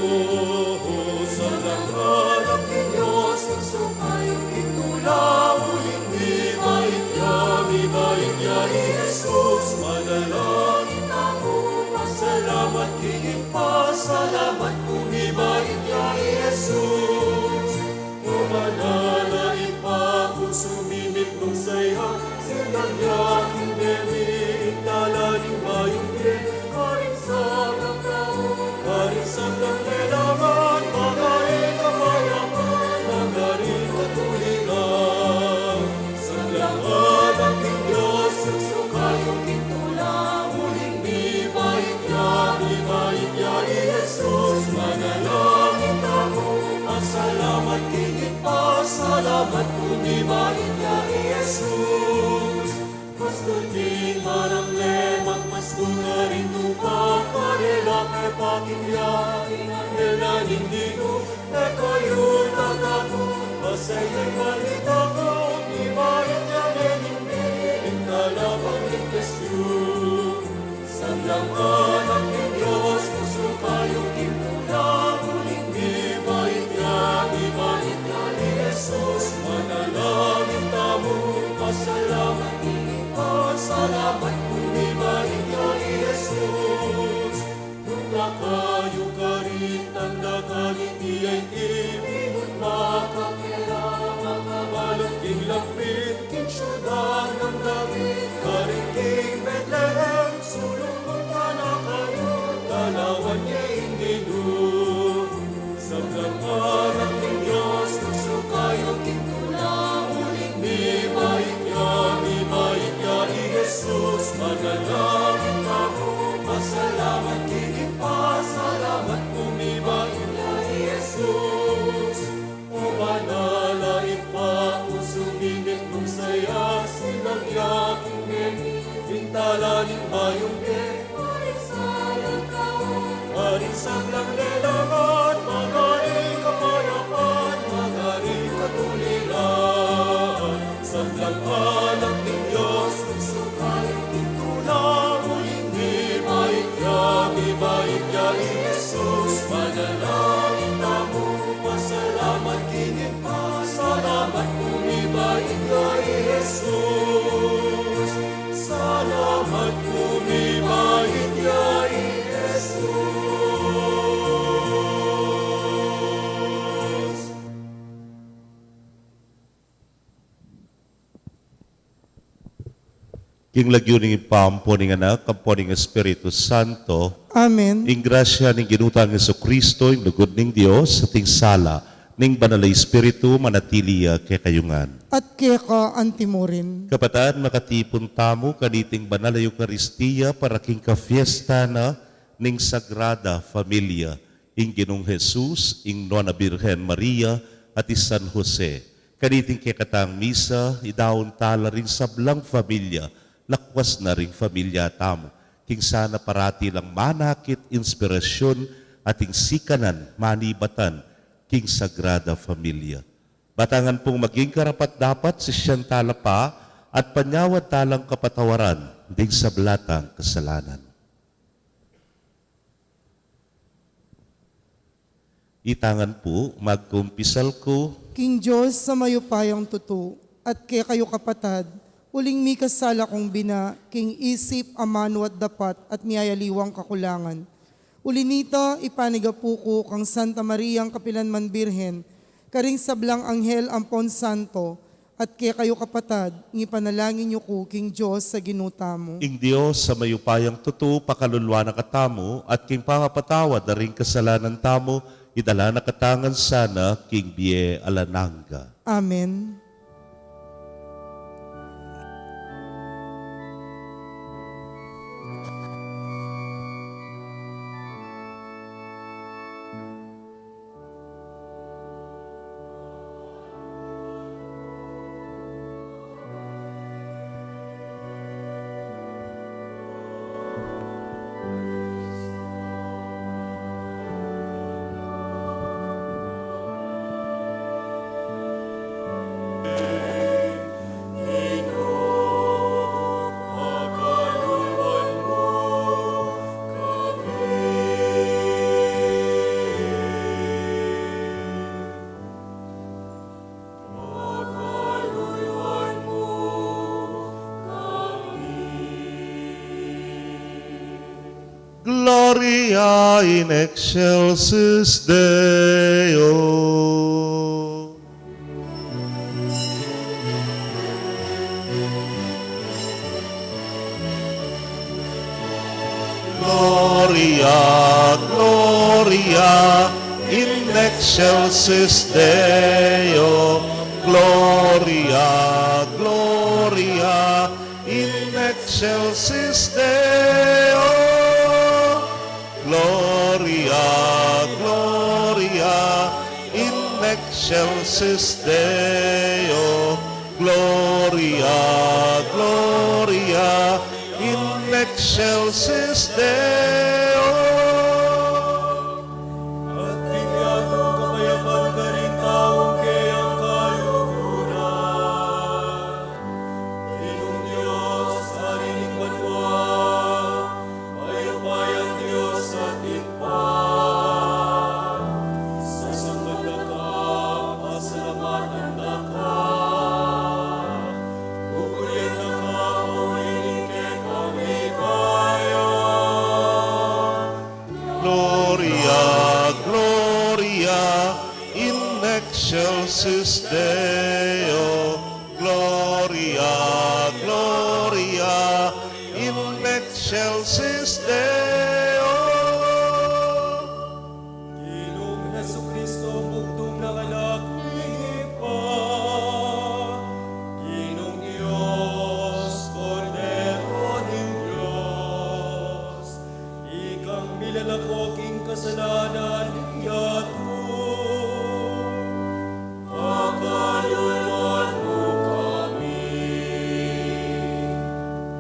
Sablang anak ning Dios, nagsukayu king tula, uling mibait ya, mibait ya i Jesus. Manalangin tamu, pasalamat king Ibpa, salamat pumibait ya i Jesus. O manala Ibpa, kung sumimit nung saya, sinagya king bie mi, intala ning mayung bie, karing sablang tau, karing sablang lelangan, magari kapayapan, magari katuliran. Sablang anak ning Dios, nagsukayu king tula, uling mibait ya, mibait ya i Jesus. Manalangin tamu, pasalamat king Ibpa, salamat pumibait ya i Jesus. Pastul king barang le, magpastul karin tupa, karela ke pakit ya ing anghel na ning Ginu, e kayu tataku, basta ing balita ku, mibait ya ne ning bie, ing talapang ligtas yu. Sablang anak ning Dios, nagsukayu king tula, uling mibait ya, mibait ya i Jesus. Manalangin tamu, pasalamat king Ibpa, salamat pumibait ya i Jesus. Nung dakal yu karin, tanda karin, iya iti binun makakela, makabalut king lambit king siudad nang David, karin king Betlehem, sulung mu tana kayu, lalawan ye ing Ginu. Sablang anak ning Dios, nagsukayu king tula, uling mibait ya, mibait ya i Jesus. Manalangin tamu, pasalamat king Ibpa, salamat pumibait ya i Jesus. O manala Ibpa, kung sumimit nung saya, sinagya king bie mi, intala ning mayung bie, karing sablang tau, karing sablang lelangan, magari kapayapan, magari katuliran. Sablang anak ning Dios, nagsukayu king tula, uling mibait ya, mibait ya i Jesus. Manalangin tamu, pasalamat king Ibpa, salamat pumibait ya i Jesus. Salamat pumibait ya i Jesus. King lagyu ning Ibpa, ampo ning Anak, ampo ning Espiritu Santo. Amen. Ing grasya ning Ginu tang Jesucristo, ing lugud ning Dios, at ing sala ning Banal a Espiritu, manatili ya kekayu ngan. At keka antimurin. Kapatad, makatipun tamu kaniting Banal a Eukaristia para king kafiesta na ning Sagrada Familia, ing Ginung Jesus, ing Nuan a Birhen Maria, at i San Jose. Kaniting kekatang misa, idaun tala ring sablang familia, lakwas na ring familia tamu, king sana parati lang manakit inspirasyun at ing sikanan manibatan king Sagrada Familia. Batangan pung maging karapat-dapat, sisian tala pa at panyawad talang kapatawaran ding sabla tang kasalanan. Itangan pu, magkumpisal ku. King Dios a mayupayang tutu, at kekayu kapatad, uling mikasala kung bina, king isip, amanu at dapat, at miyayaliwang kakulangan. Uli nita, ipanigapu ku kang Santa Mariang kapilanman Birhen, karing sablang anghel ampon santo, at kekayu kapatad, ngipanalangin yu ku king Dios a Ginu tamu. Ing Dios a mayupayang tutu, pakaluluan na katamu, at king pamapatawad da ring kasalanan tamu, idala na katamu ngan sana king bie alang angga. Amen. Gloria in excelsis Deo. Gloria, Gloria in excelsis Deo. Gloria, Gloria in excelsis Deo. Gloria, Gloria in excelsis Deo. Gloria, Gloria in excelsis Deo. At king yatu kapayapan karing taung keyang kaluguran. Ginung Dios, Ari ning banua, mayupayang Dios at Ibpa, sasanggan da ka, pasalamatan da ka, pupurian da ka, pauli ning kekang ligaya. Gloria, Gloria in excelsis Deo. Gloria, Gloria in excelsis Deo. Ginung Jesucristo, bugtung nang Anak ning Ibpa, Ginung Dios, Kordero ning Dios, ikang milalako king kasalanan ning yatu, pakaluluan mu kami.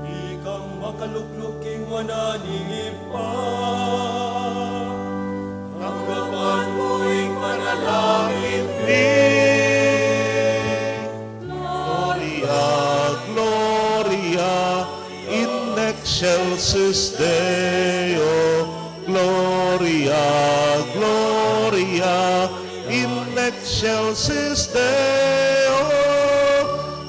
Ikang makalukluk king wanan ning Ibpa, tanggapan mu ing panalangin mi. Gloria, Gloria in excelsis Deo. Gloria, Gloria in excelsis Deo.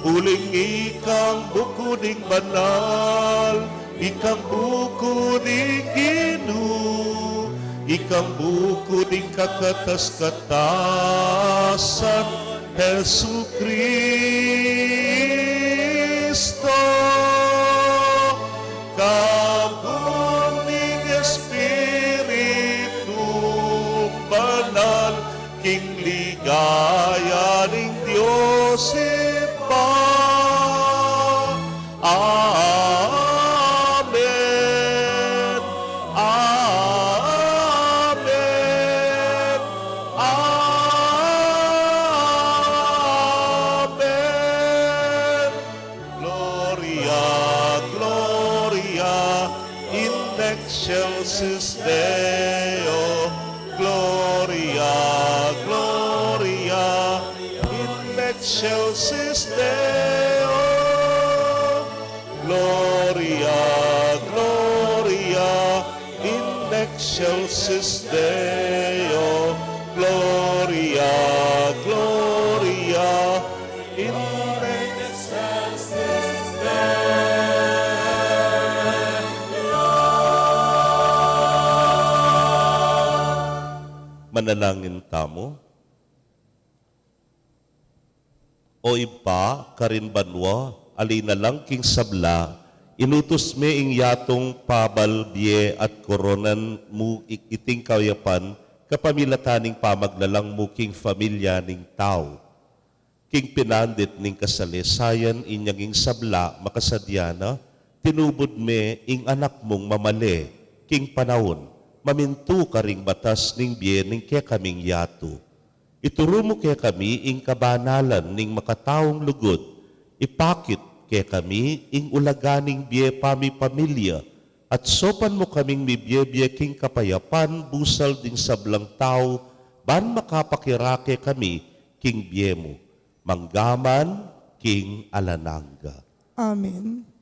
Uling ikang buku ding banal, ikang buku ding Ginu, ikang buku ding kakatas-katasan, Jesucristo, kabun ning Espiritu Banal, king ligaya ning Dios Ibpa. Amen. Amen. Amen. Gloria, Gloria in excelsis Deo. Gloria, Gloria in excelsis Deo. Gloria, Gloria in excelsis Deo. Gloria, Gloria in excelsis Deo. Manalangin tamu. O Ibpa, karin banua, ali na lang king sabla, inutus me ing yatung pabal, bie at koronan mu ik-, iting kayapan, kapamilatan ning pamaglalang mu king familia ning tau. King pinandit ning kasalesayan, inyang ing sabla makasadya na, tinubud me ing Anak mung mamale king panaun, mamintu karing batas ning bie ning kekaming yatu. Ituru mu kekami ing kabanalan ning makataung lugud, ipakit kekami ing ulaga ning bie pamipamilya, at saupan mu kaming mibie-bie king kapayapan busal ding sablang tau, ban makapakirake kami king bie mu, manggaman king alang angga. Amen.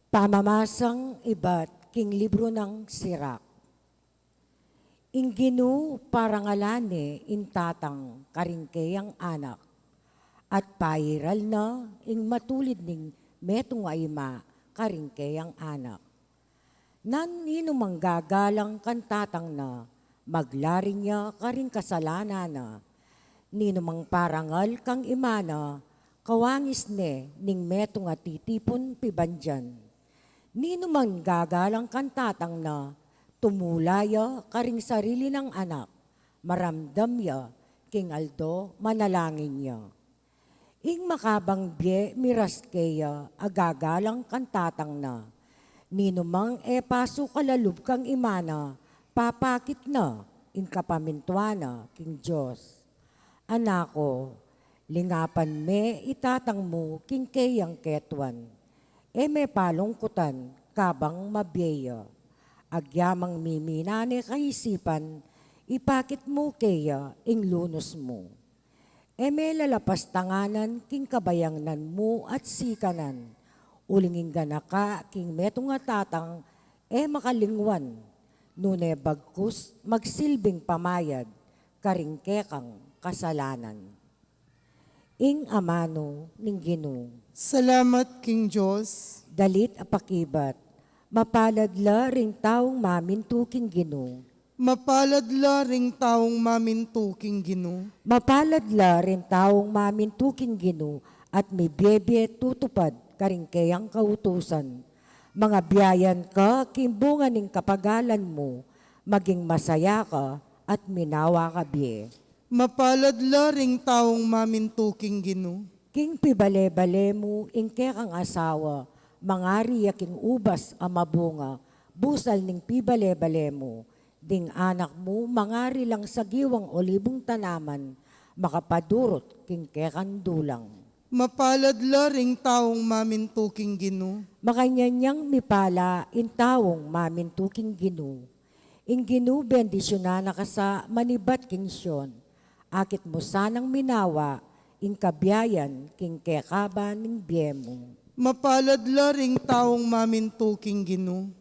Pamamasang ibat king libru nang Sirak. Ing Ginu parangalan ne ing tatang karing keyang anak, at pairal na ing matulid ning metung a ima karing keyang anak. Nang ninumang gagalang kang tatang na, maglaring ya karing kasalanan na. Ninumang parangal kang ima na, kawangis ne ning metung a titipun pibandian. Ninumang gagalang kang tatang na, tumula ya karing sarili nang anak, maramdam ya king aldo manalangin ya. Ing makabang bie miras keya a gagalang kang tatang na. Ninumang e pasu kalalub kang ima na, papakit na ing kapamintuan na king Dios. Anak ku, lingapan me i tatang mu king keyang ketuan. E me palungkutan kabang mabie ya. Agyamang mimina ne kaisipan, ipakit mu keya ing lunus mu. E me lalapastanganan king kabayangnan mu at sikanan, uling ing ganaka king metung a tatang e makalingwan, nune bagkus magsilbing pamayad karing kekang kasalanan. Ing amanu ning Ginu. Salamat king Dios. Dalit a pakibat. Mapalad la ring taung mamintu king Ginu. Mapalad la ring taung mamintu king Ginu. Mapalad la ring taung mamintu king Ginu at mibiebie tutupad karing keyang kautusan. Mangabiayan ka king bunga ning kapagalan mu, maging masaya ka at minawa ka bie. Mapalad la ring taung mamintu king Ginu. King pibale-bale mu ing kekang asawa, mangari ya king ubas a mabunga, busal ning pibale-bale mu, ding anak mu, mangari lang sagiwang olibung tanaman, makapadurut king kekang dulang. Mapalad la ring taung mamintu king Ginu. Makanyan yang mipala ing taung mamintu king Ginu. Ing Ginu bendisyunan na ka sa manibat king Sion. Akit mu sanang minawa ing kabiayan king kekaban ning bie mu. Mapalad la ring taung mamintu king Ginu.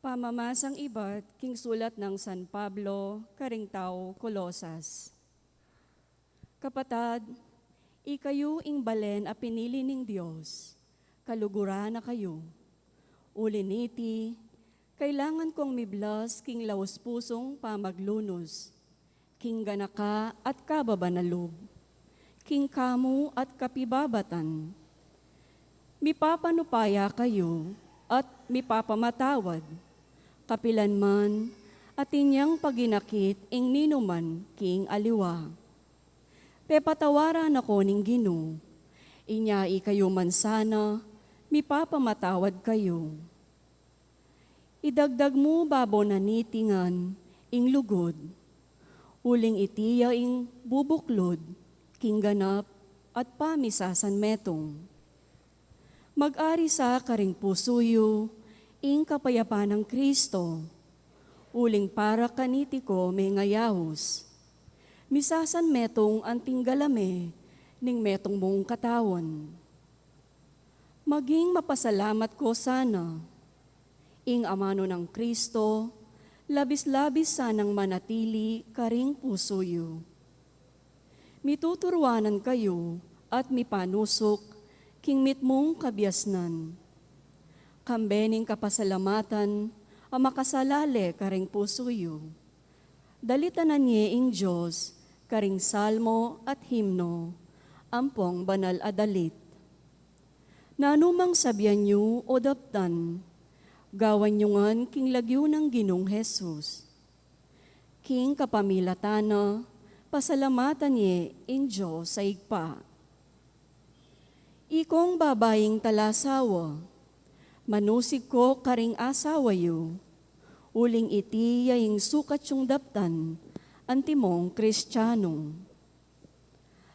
Pamamasang ibat king sulat nang San Pablo karing tau Colosas. Kapatad, ikayu ing balen a pinili ning Dios, kaluguran na kayu. Uli niti, kailangan kong miblas king laus pusung pamaglunus, king ganaka at kababan a lub, king kamu at kapibabatan. Mipapanupaya kayu at mipapamatawad, kapilan man atin yang paginakit ing ninuman king aliwa. Pepatawaran na ko ning Ginu, inya ikayu man sana, mipapamatawad kayu. Idagdag mu babo na niti ngan ing lugud, uling iti ya ing bubuklud king ganap at pamisasanmetung. Mag-ari sa karing pusu yu ing kapayapan nang Kristo, uling para kaniti ko mengayaus. Misasanmetung anting galame ning metung mung katawan. Maging mapasalamat ko sana. Ing amanu nang Kristo, labis-labis sanang manatili karing pusu yu. Mituturuanan kayu at mipanusuk king mitmung kabiasnan, kambe ning kapasalamatan a makasalale karing pusu yu. Dalitanan ye ing Dios karing salmo at himno, ampong banal a dalit. Nanu mang sabian yu o daptan, gawan yu ngan king lagyu nang Ginung Jesus. King kapamilatan na, pasalamatan ye ing Dios a Ibpa. Ikong babaing talasawa, manusig ko karing asawa yu, uling iti ya ing sukat yung daptan antimong Kristiano.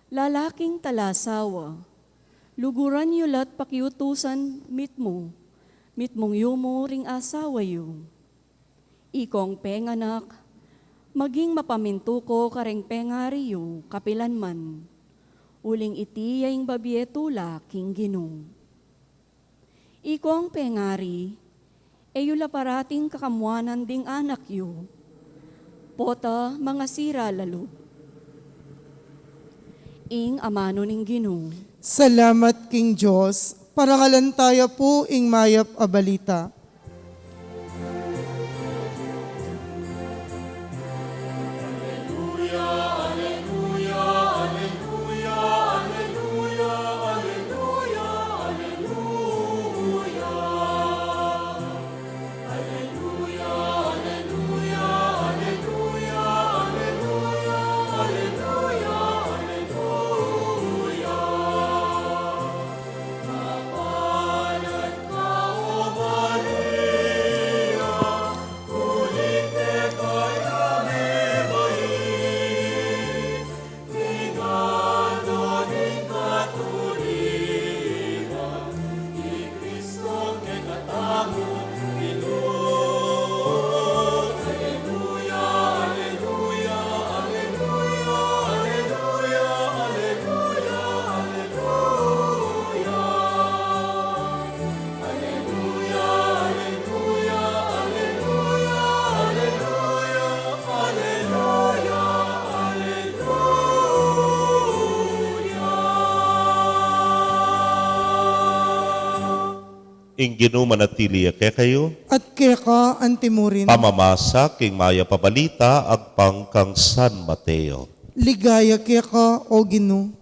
Lalaking talasawa, luguran yu la't pakiutusan mitmu, mitmung yumu ring asawa yu. Ikong penganak, maging mapamintu ko kareng pengari yu kapilan man. Uling iti ya ing babie tulak king Ginu. Ikong pengari, e yu la parating kakamuanan ding anak yu. Pota mangasira la lub. Ing amanu ning Ginu. Salamat king Dios. Parangalan taya pu ing mayap a balita. Ing Ginu manatili ya kekayu. At keka antimurin. Pamamasa king mayap a balita agpang kang San Mateo. Ligaya keka, O Ginu.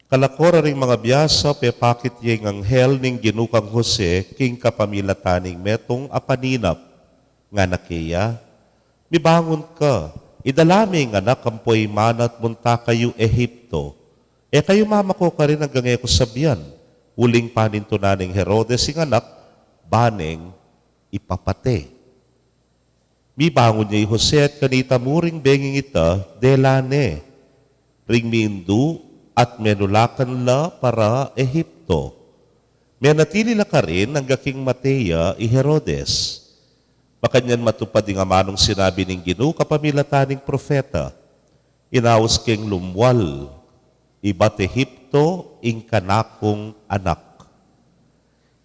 Kalako ra ring mangabiasa, pepakit ya ing anghel ning Ginu kang Jose king kapamilatan ning metung a paninap. Ngana keya, "Mibangun ka, idala me ing anak ampo ing ima na at munta kayu Ehipto. E kayu mamako karin anggang e ku sabian, uling panintunan neng Herodes ing anak, ba neng ipapate." Mibangun ya i Jose at kanita mu ring benging ita, dela ne ring mindu at menulakan la para Ehipto. Menatili la karin angga king mate ya i Herodes. Makanyan matupad ing amanung sinabi ning Ginu kapamilatan ning propeta, "Inaus keng lumwal ibat Ehipto ing kanakung anak."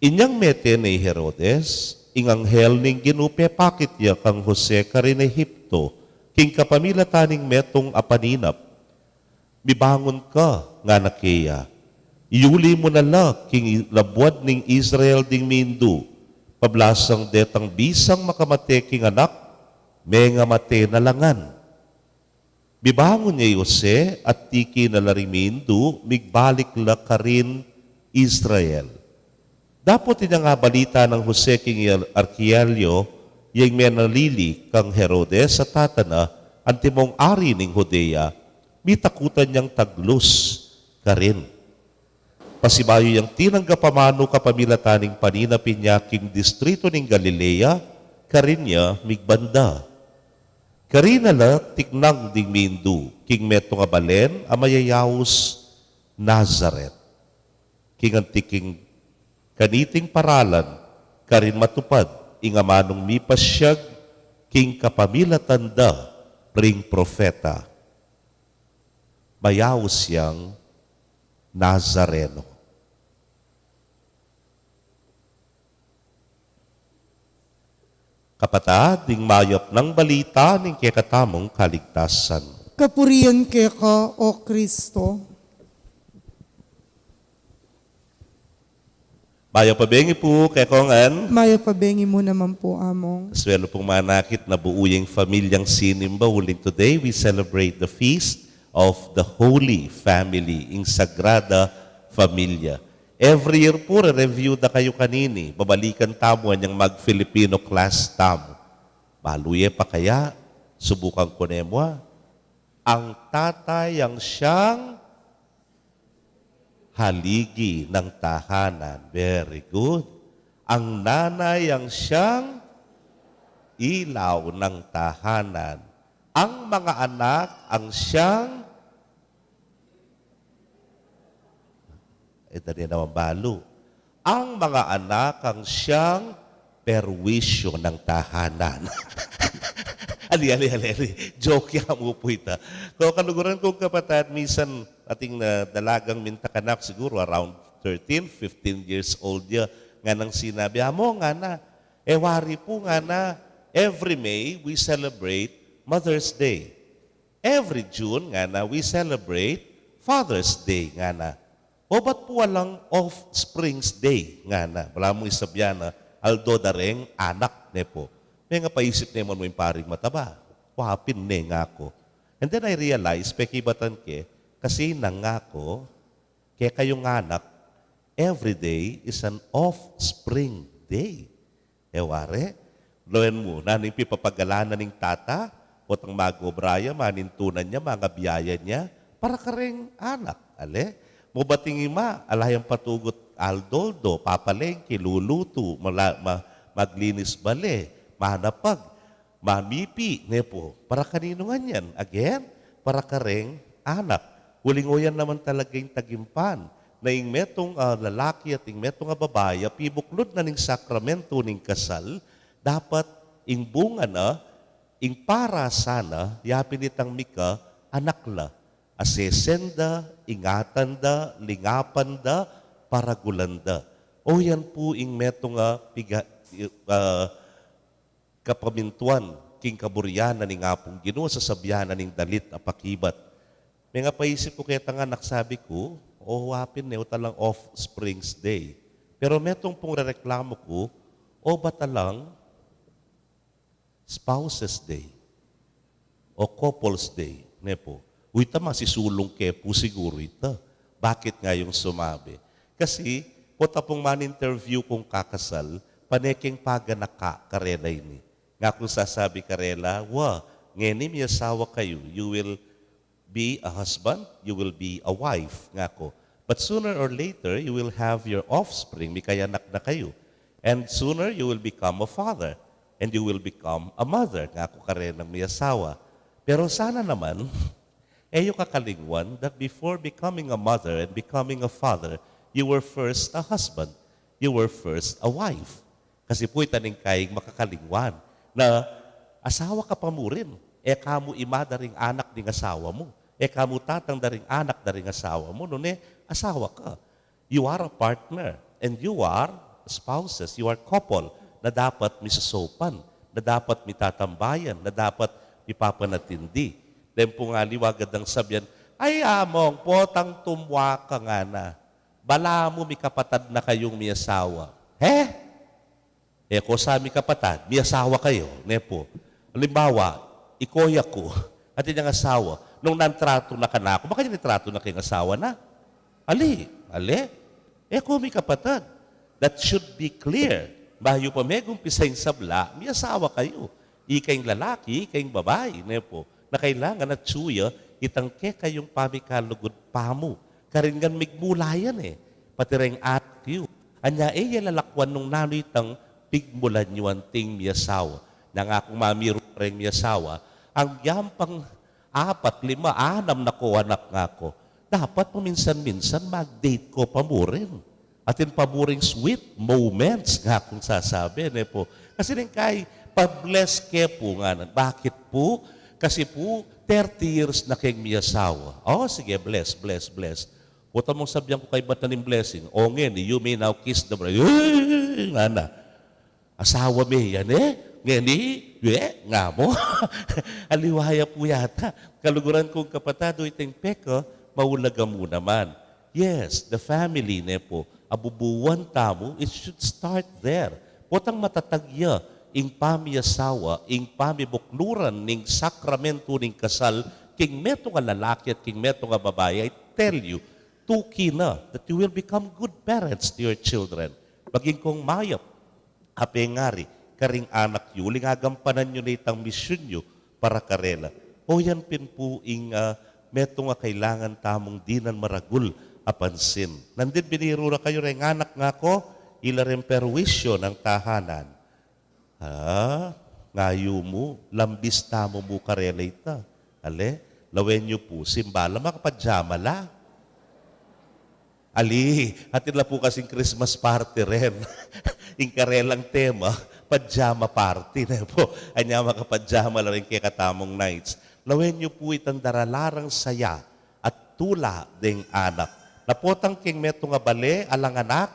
Inyang mete ne i Herodes, ing anghel ning Ginu pepakit ya kang Jose karin Ehipto, king kapamilatan ning metung a paninap. "Mibangun ka," ngana keya. "Iyuli mu na la king i-, labuad ning Israel ding mindu. Pablasang detang bisang makamate king anak, mengamate na la ngan." Mibangun ya i Jose at tiki na la ring mindu, migbalik la karin Israel. Dapot inyang abalita nang Jose king Ar-, Arkelao, ya ing menalili kang Herodes a tata na, antimong ari ning Judea, mitakutan yang taglus karin. Pasibayu yang tinanggap a manu kapamilatan ning paninap inya king distritu ning Galilea, karin ya migbanda. Karin na la tiknang ding mindu king metung a balen a mayayaus Nazaret. King anti king kaniting paralan, karin matupad ing amanung mipasyag king kapamilatan da ring propeta. Mayaus yang Nazareno. Kapatad, ing mayap nang balita ning kekatamung kaligtasan. Kapurian keka, O Kristo. Mayap a bengi pu kekongan. Mayap a bengi mu naman pu, Among. Swelu pung manakit na buuyang familyang sinimba, uling today we celebrate the feast of the Holy Family, ing Sagrada Familia. Every year pu, re-review da kayu kanini, babalikan tamu anyang mag-Filipino class tamu. Balu ye pa kaya, subukan ku ne mu, a. Ang tatay ang siyang Haligi ng tahanan. Very good. Ang nanay ang siyang ilaw ng tahanan. Ang mga anak ang siyang, eh, dali naman balu. Ang mga anak ang siyang perwisyo ng tahanan. Ali, ali, ali, ali. Joke ya mu pu ita. Ko kaluguran kung kapatad, misan atin na dalagang mintakanak siguro around thirteen, fifteen years old ya, nganang sinabi, "Amo," ngana, "e wari pu," ngana, "every May we celebrate Mother's Day. Every June," ngana, "we celebrate Father's Day," ngana. "O ba't pu alang Offspring's Day?" ngana. Balamu isabyan na aldo da reng anak, ne pu. Mengapaisip ne man mu ing paring mataba. Wa pin, ne ngaku. And then I realize, pekibatan ke, kasi nang ngaku, kekayung anak, every day is an offspring day. E wari, lawen mu, nanu ing pipapagalanan ning tata, potang mag-obra ya, manintunan ya, mangabiayan ya, para kareng anak, ale? Mu bating ima, ala yang patugut aldo-aldo, papalengke, lulutu, mala-, ma-, maglinis bale, manapag, mamipi, ne pu. Para kaninu ngan yan? Again, para kareng anak. Uling o yan naman talaga ing tagimpan, na ing metung a lalaki at ing metung a babai a pibuklud na ning sakramento ning kasal, dapat ing bunga na, ing para sana, yapin itang mika anak la, asesen da, ingatan da, lingapan da, paragulan da. O yan pu ing metung a piga-, ah, kapamintuan king kaburian na ning Apung Ginu, sasabian na ning dalit a pakibat. Mengapaisip ku ketang anak, sabi ku, "O wa pin, ne, o talang Offspring's Day." Pero metung pung rereklamu ku, "O ba't alang Spouses Day o Couples Day?" ne pu. Uy, ita masisulung ke pu siguru ita. Bakit ngayung sumabi? Kasi, pota pung man-interview kung kakasal, pane keng paganaka karela ini. Ngakung sasabi karela, "Wa, ngeni miyasawa kayu, you will be a husband, you will be a wife," ngaku. "But sooner or later, you will have your offspring, mikayanak na kayu. And sooner, you will become a father, and you will become a mother," ngaku karenang miyasawa. Pero sana naman, e yu kakalingwan that before becoming a mother and becoming a father, you were first a husband, you were first a wife. Kasi pu ita ning kayang makakalingwan na asawa ka pa murin. E ka mu ima da ring anak ning asawa mu. E ka mu tatang da ring anak da ring asawa mu, nune asawa ka. You are a partner and you are spouses, you are couple na dapat misusaupan, na dapat mitatambayan, na dapat mipapanatindi. Deng pung aliwa agad nang sabian, "Ay, Among, potang tumwa ka," ngana, "balamu mikapatad na kayung miyasawa." He? E ko sa mikapatad, miyasawa kayu, ne pu. Alimbawa, iko ya ku, atin yang asawa, nung nanu tratu na kanaku, makanyan ing tratu na keng asawa na? Ali, ale? E ko mikapatad. That should be clear. Bayu pa megumpisa ing sabla, miyasawa kayu. Ika ing lalaki, ika ing babai, ne pu. Na kailangan atyu ya itang kekayung pamikalugud pamu. Karin ngan migmula yan e. Pati reng anak yu. Anya e ye lalakwan nung nanu itang pigmulan yu anting miyasawa. Nang aku mamiru reng miyasawa, agyang pang apat, lima, anam na ko anak ngaku. Dapat paminsan-minsan mag-date ko pa murin. Atin pa muring sweet moments ngakung sasabi, ne pu. Kasi ning kay, pa-bless ke pu ngana. Bakit pu? Kasi pu, thirty years na keng miyasawa. O, sige, bless, bless, bless. Pota mung sabian ku kaybat na ning blessing, "O, ngeni, you may now kiss the bride." "Ey!" ngana. "Asawa me yan e? Ngeni, e?" ngamu. Aliwa ya pu yata. Kaluguran kung kapatad, o itang peka, maulaga mu naman. Yes, the family, ne pu. Abubuan tamu, it should start there. Potang matatag ya ing pamiyasawa, ing pamibukluran ning sakramento ning kasal, king metung a lalaki at king metung a babai, I tell you, tuki na that you will become good parents to your children. Maging kung mayap a pengari karing anak yu, uling agampanan yu na itang misyun yu para karela. O yan pin pu ing, ah, Metung a kailangan tamung dinan maragul a pansin. Nandin biniru ra kayu reng anak, ngaku, ila reng perwisyu ning tahanan. Ah, ngayu mu, lambis tamu mu karela ita. Ale, lawen yu pu, simba la, makapadyama la. Ali, atin la pu kasing Christmas party ren. Ing karelang tema, pajama party, ne pu. Anya makapadyama la rin kekatamung knights. Lawen yu pu itang darala rang saya at tula deng anak. Na potang keng metung a bale, alang anak,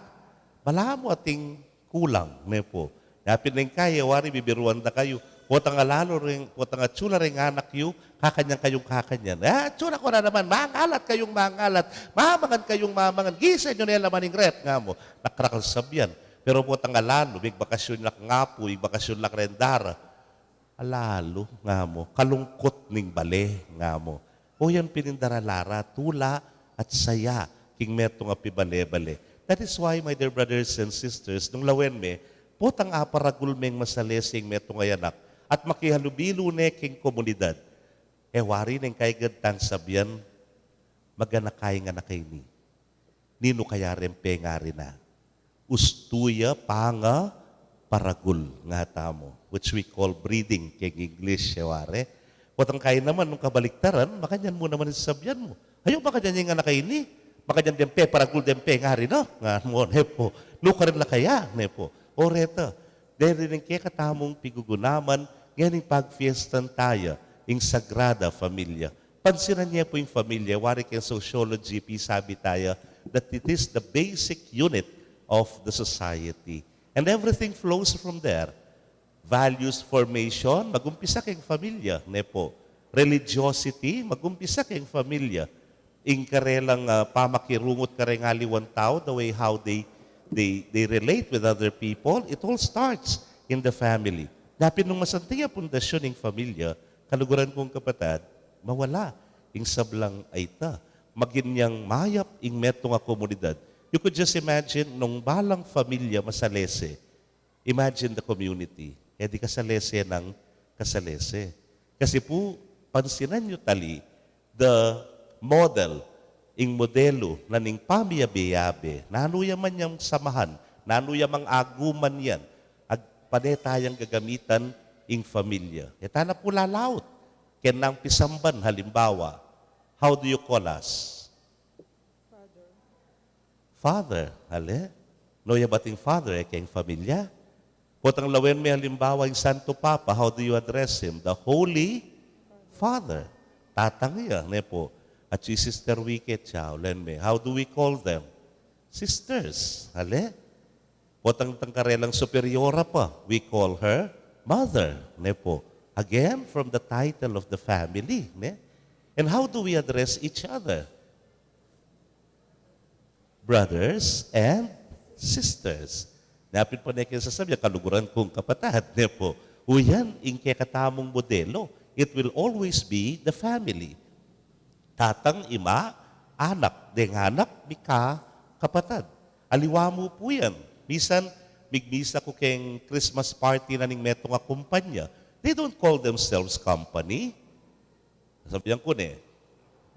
balamu ating kulang, ne pu. Yapin ning kaya, wari bibiruan da kayu. Potang alalu ring, potang atsu la ring anak yu, kakanyan kayung kakanyan. Ah, atsu na ku na naman, mangalat kayung mangalat, mamangan kayung mamangan, gisa yu ne la man ing ref, ngamu. Nakrakal sabyan. Pero potang alalu, migbakasyun la kang apu, migbakasyun la kang dara. Alalu, ngamu, kalungkut ning bale, ngamu. O yan pin ing darala ra, tula at saya, king metung a pibale-bale. That is why, my dear brothers and sisters, nung lawen me, potang aparagul meng masalese ing metung a anak, at makihalubilu ne king komunidad. E wari neng kaigad tang sabyan, maganaka ing anak a ini. Ninu kaya reng pengari na? Ustu ya pangaparagul, nga tamu, which we call breeding keng English, e wari. Potang kain naman nung kabaliktaran, makanyan mu naman ing sabyan mu. Ayu, makanyan ing anak a ini, makanyan deng peparagul deng pengari na, nga mu, ne pu. Nukarin la kaya, ne pu. O reta, deri ning kekatamung pigugunaman, ngening pagfiestan taya ing Sagrada Familia. Pansinan ye pu ing familia, wari keng sociology, pisabi taya that it is the basic unit of the society. And everything flows from there. Values formation, magumpisa keng familia, ne pu. Religiosity, magumpisa keng familia. Ing karelang, ah, pamakirungut kareng aliwang tau, the way how they, they, they relate with other people, it all starts in the family. Dapin nung masanting a pundasyun ing familia, kaluguran kung kapatad, mawala ing sablang ayta. Maging yang mayap ing metung a komunidad. You could just imagine nung balang familia masalese. Imagine the community. E di kasalese nang kasalese. Kasi pu, pansinan yu tali, the model, ing modelu na ning pamiyabe-yabe, nanu ya man yang samahan, nanu ya mang aguman yan, agpane tayang gagamitan ing familia. E ta na pu lalaut, keng nang pisamban, halimbawa, how do you call us? Father, ale? No, ya bating Father, e keng familia? Potang lawen me halimbawa ing Santo Papa, how do you address him? The Holy Father. Tatang ya, ne pu. At si Sister Wike, tau, len me. How do we call them? Sisters, ale? Potang tang karelang superiora pa, we call her Mother, ne pu. Again, from the title of the family, ne? And how do we address each other? Brothers and sisters. Napin pa ne keng sasabyan, kaluguran kung kapatad, ne pu. O yan, ing kekatamung modelo, it will always be the family. Tatang, ima, anak, deng anak, mika, kapatad. Aliwa mu pu yan. Misan, migmisa ku keng Christmas party na ning metung a kumpanya. They don't call themselves company. Sabyan ku ne,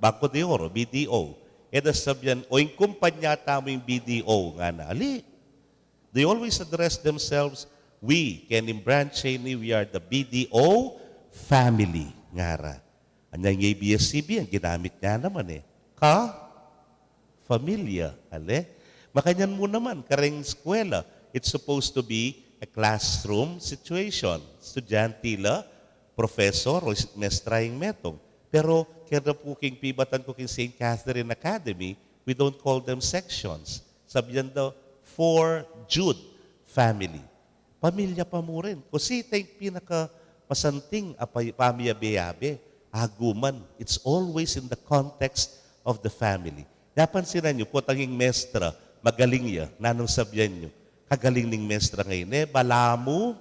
Banco de Oro, B D O. E da sabyan, o ing kumpanya tamu ing B D O, ngana. Ali, they always address themselves, we, keni branch ini, we are the B D O family, ngara. Anya ing A B S C B, ang ginamit ne naman e. Ka, familia, ale? Makanyan mu naman, kareng eskwela, it's supposed to be a classroom situation. Estudyante la, professor, o is-, mestra ing metung. Pero, kaya pu king pibatan ku king Saint Catherine Academy, we don't call them sections. Sabyan da, for Jude family. Pamilya pa mu rin. Kasi ita ing pinakamasanting a pa-, pamiyabe-yabe, aguman. It's always in the context of the family. Napansinan yu, potang ing mestra, magaling ya, nanung sabyan yu? Kagaling ning mestra ngeni, e, balamu,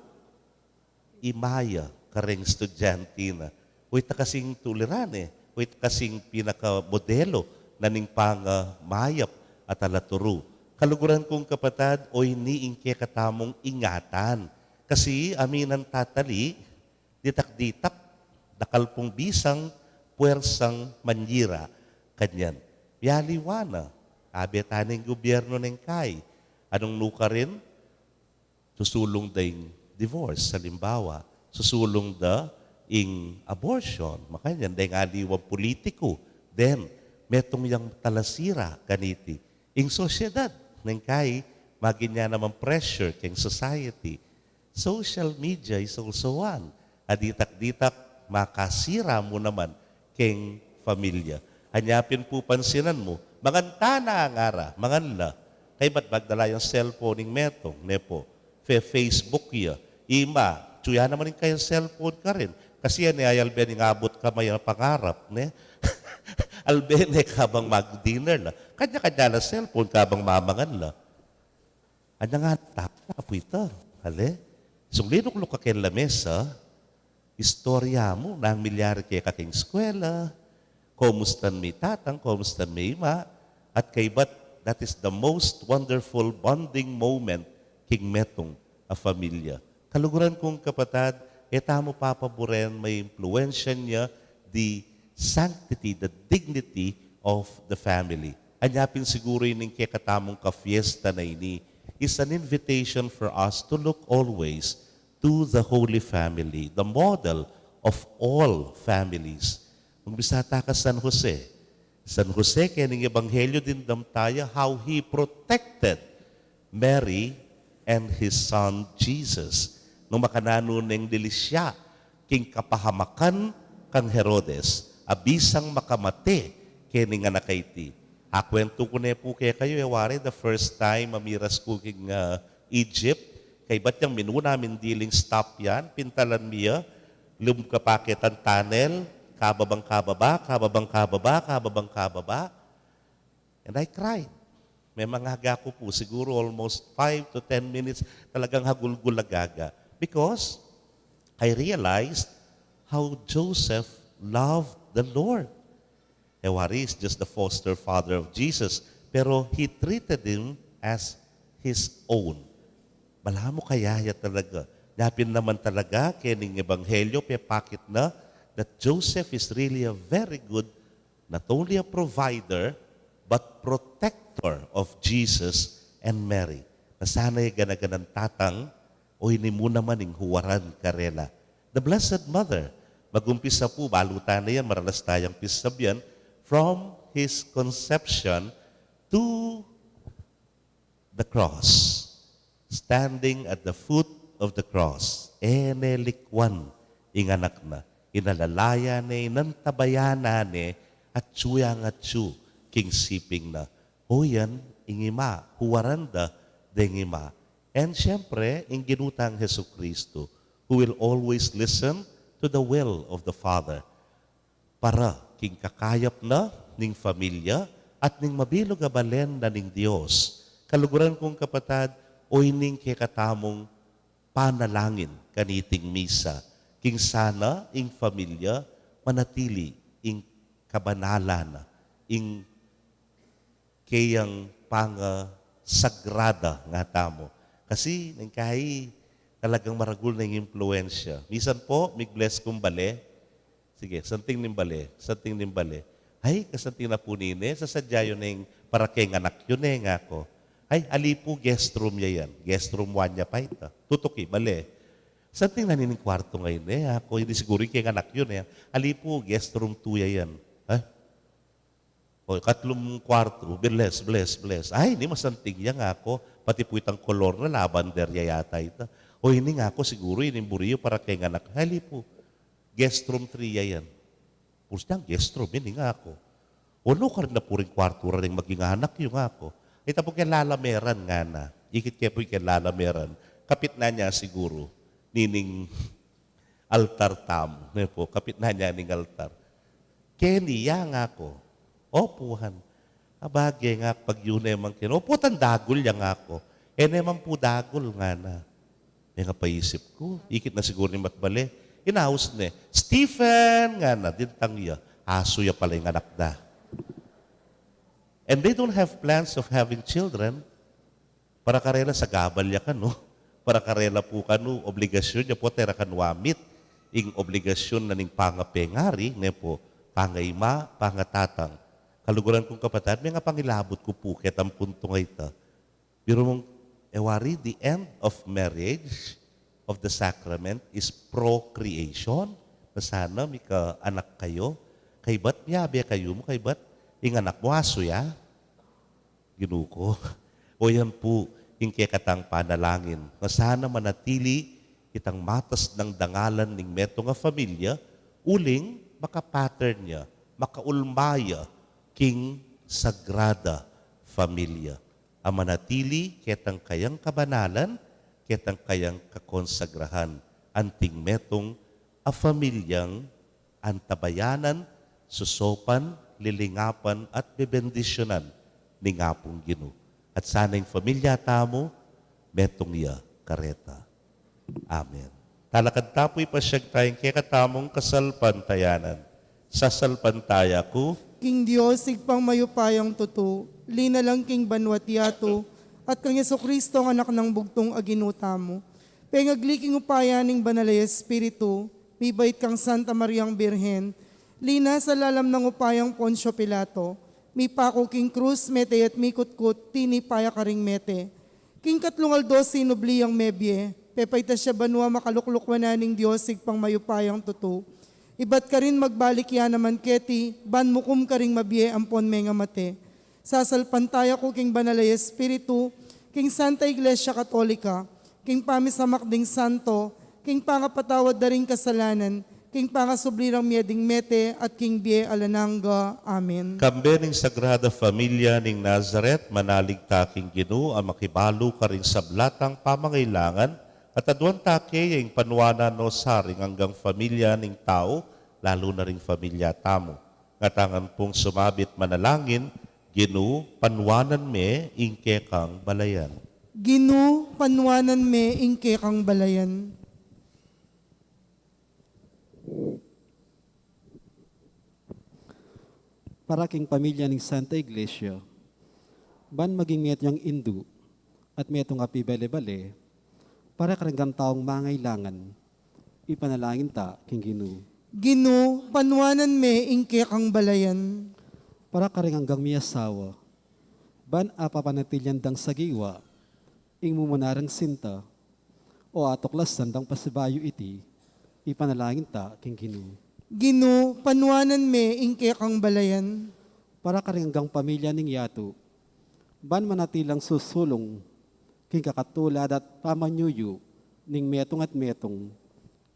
ima ya kareng estudyante na. O ita kasing tuliran e, o ita kasing pinakamodelo na ning pangamayap a talaturu. Kaluguran kung kapatad, o ini ing kekatamung ingatan. Kasi aminan ta tali, ditak-ditak, dakal pung bisang puwersang manyira kanyan. Mialiwa na, abe tana ing gobyerno neng kai. Anung nukarin? Susulung da ing divorce, halimbawa, susulung da ing abortion, makanyan, deng aliwang pulitiku, then, metung yang talasira kaniti. Ing sosyedad, neng kai, magin ya naman pressure keng society. Social media is also one. A ditak-ditak, makasira mu naman keng pamilya. Anya pin pu pansinan mu, mangan tana ngara, mangan la. Kaybat magdala yang cellphone ing metung, ne pu. Fe-Facebook ya. Ima, atyu ya naman ing kayang cellphone karin. Kasi yan e, ay albe ning abut kamay a pangarap, ne? Albe ne kabang mag-dinner la. Kanya-kanya la cellphone kabang mamangan la. Anya nga, tama pu ita. Ale? Sung linukluk ka keng lamesa, istorya mu nung milyari keka keng eskwela, komustan me tatang, komustan me ima, at kaybat, that is the most wonderful bonding moment king metung a pamilya. Kaluguran kung kapatad, e tamu papaburen maimpluwensya ne the sanctity, the dignity of the family. Anya pin siguru ining kekatamung kafiesta na ini is an invitation for us to look always to the Holy Family, the model of all families. Magbisa ta ka San Jose. San Jose, keng Ebanghelyo dimdam taya how he protected Mary and his son Jesus. Nung makananu neng lilisya king kapahamakan kang Herodes, a bisang makamate keng anak a iti. Akwentu ku ne pu kekayu, e wari, the first time a miras ku king, ah, Egypt, kaybat yang minuna ming diling stop yan, pintalan mi ya, lum ka pa ketang tunnel, kababang kababa, kababang kababa, kababang kababa. And I cried. Memang aga ku pu, siguro almost five to ten minutes, talagang hagulgul a gaga. Because I realized how Joseph loved the Lord. E wari, is just the foster father of Jesus. Pero he treated him as his own. Balamu kaya ya talaga. Nya pin naman talaga, keng Ebanghelyo, pepakit na that Joseph is really a very good, not only a provider, but protector of Jesus and Mary. Na sana e gana-ganang tatang, o ini mu naman ing huwaran karela. The Blessed Mother, magumpisa pu, balu tana yan, maralas tayang pisabyan, from his conception to the cross, standing at the foot of the cross. E ne likwan ing anak na, inalalayan ne, inantabayanan ne, atyu yang atyu king siping na. O yan, ing ima, huwaran da deng ima. And siyempre, ing Ginu tang Jesucristo, who will always listen to the will of the Father. Para king kakayap na ning familia at ning mabilug a balen na ning Dios. Kaluguran kung kapatad, o ining kekatamung panalangin kaniting misa, king sana ing familia manatili ing kabanalan na, ing keyang pangasagrada nga tamu. Kasi neng kai talagang maragul na ing impluensya. Misan pu, mig-bless kung bale. Sige, santing ning bale, santing ning bale. Ay, kasanting na pu nine, sasadya yu neng para keng anak yu ne, ngaku. Ay, ali pu, guest room ya yan. Guest room one ya pa ita. Tutuki, bale. Santing na nining kwartu ngeni, ngaku, ini siguru ing keng anak yu ne. Ali pu, guest room two ya yan. Ay, o, katlung kwartu, bless, bless, bless. Ay, ini masanting ya, ngaku. Pati pu itang kolor na, lavender ya yata ita. O, ini, ngaku, siguru ini buri yu para keng anak. Ali pu, guest room three ya yan. Pus yang guest room ini, ngaku. O, nukarin na pu ring kwartu ra ring maging anak yu, ngaku. Ita pu ing lalameran, ngana. Ikit ke pu ing lalameran. Kapitnan ya siguru nining altar tamu, ne pu, kapitnan ya ning altar. Keni ya, ngaku. Opu, han. Abage, ngaku, pag yu ne mang keni. Opu, tang dagul ya, ngaku. E ne man pu dagul, ngana. Menga paisip ku, ikit na siguru ning matbale. Inaus ne, "Stephen!" ngana, dintang ya. Asu ya pala ing anak da. And they don't have plans of having children. Para karela sagabal ya kanu. Para karela pu kanu, obligasyun ya pu, tera kanu amit ing obligasyun na ning pangapengari, ne pu. Pangaima, pangatatang. Kaluguran kung kapatad, mengapangilabut ku pu ketang puntung a ita. Biru mung, e wari, the end of marriage, of the sacrament, is procreation. Na sana mika anak kayu, kaybat miyabe kayu mu, kaybat ing anak mu asu ya. Ginu ku. O yan pu ing kekatang panalangin. Nga sana manatili itang matas nang dangalan ning metung a familia, uling maka-pattern ya, makaulma ya king Sagrada Familia. A manatili ketang kayang kabanalan, ketang kayang kakonsagrahan, anting metung a familiang antabayanan, susopan, lilingapan, at bebendisyunan ning Apung Ginu. At sana ing familia tamu, metung ya kareta. Amen. Talakad ta pu, ipasyag taya ing kekatamung kasalpantayanan. Sasalpantaya ku king Dios, Ibpang mayupayang tutu, linalang king banua't yatu, at kang Jesucristo, ang Anak nang bugtung a Ginu tamu. Pengagli king upaya ning Banal a Espiritu, mibait kang Santa Mariang Birhen, linasa lalam nang upayang Poncio Pilato, mipaku king krus, mete at mikutkut, tinipa ya karing mete. King katlung aldo sinubli yang mebie, pepaitas ya banua, makalukluk wanan ning Dios Ibpang mayupayang tutu. Ibat karin magbalik ya naman keti, ban mukum karing mabie ampon mengamate. Sasalpantaya ku king Banal a Espiritu, king Santa Iglesia Katolika, king pamisamak ding santo, king pangapatawad da ring kasalanan, king pangasubli rang mie ding mete, at king bie alang angga. Amen. Kambe ning Sagrada Familia ning Nazaret, manalig ta king Ginu a makibalu karing sabla tang pamangailangan, at aduan ta keya ing panuanan no sa ring anggang familia ning tau, lalu na ring familia tamu. Nga tang pung sumabit manalangin, Ginu, panuanan me ing kekang balayan. Ginu, panuanan me ing kekang balayan. Para king pamilya ning Santa Iglesia, ban maging metung yang indu at metung a pibale-bale, para kareng anggang taung mangailangan, ipanalangin ta king Ginu. Ginu, panuanan me ing kekang balayan. Para kareng anggang miasawa, ban apapanatilian dang sagiwa ing mumuna rang sinta, o atuklasan dang pasibayu iti, ipanalangin ta king Ginu. Ginu, panuanan me ing kekang balayan. Para kareng anggang pamilya ning yatu, ban manatilang susulung king kakatulad at pamanyuyu ning metung at metung,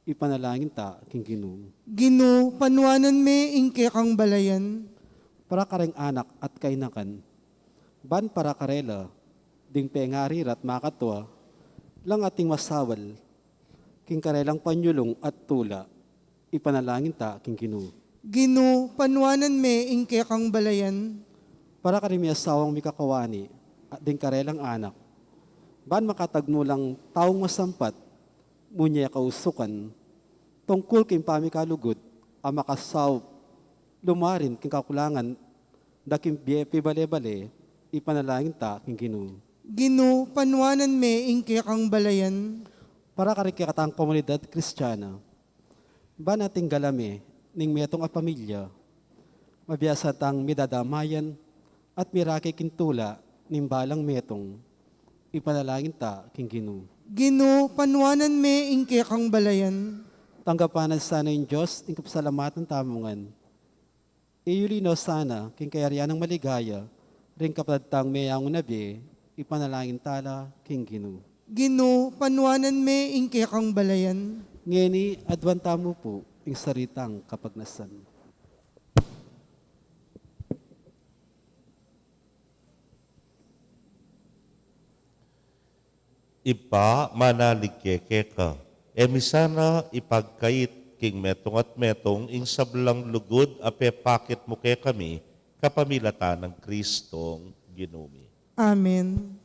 ipanalangin ta king Ginu. Ginu, panuanan me ing kekang balayan. Para kareng anak at kainakan, ban para karela ding pengari ra't makatua, lang ating masawal king karelang panyulung at tula, ipanalangin ta king Ginu. Ginu, panuanan me ing kekang balayan. Para karing miasawang mikakawani at ding karelang anak, ban makatagnu lang taung masampat, munye kausukan, tungkul king pamikalugud a makasaup lumarin king kakulangan da king bie pibale-bale, ipanalangin ta king Ginu. Ginu, panuanan me ing kekang balayan. Para karing kekatang komunidad Kristiana, ban ating galame ning metung a pamilya, mabiasa tang midadamayan at mirake king tula ning balang metung, ipanalangin ta king Ginu. Ginu, panuanan me ing kekang balayan. Tanggapan na sana ning Dios ing kapasalamatan tamu ngan. Iyuli no sana king kayarian nang maligaya ring kapatad tang meyangu na bie, ipanalangin ta la king Ginu. Ginu, panuanan me ing kekang balayan. Ngeni, aduan tamu pu ing sarili tang kapagnasan. Ibpa, manalig ke keka, e mi sana ipagkait king metung at metung ing sablang lugud a pepakit mu kekami kapamilatan nang Kristong Ginu mi. Amen.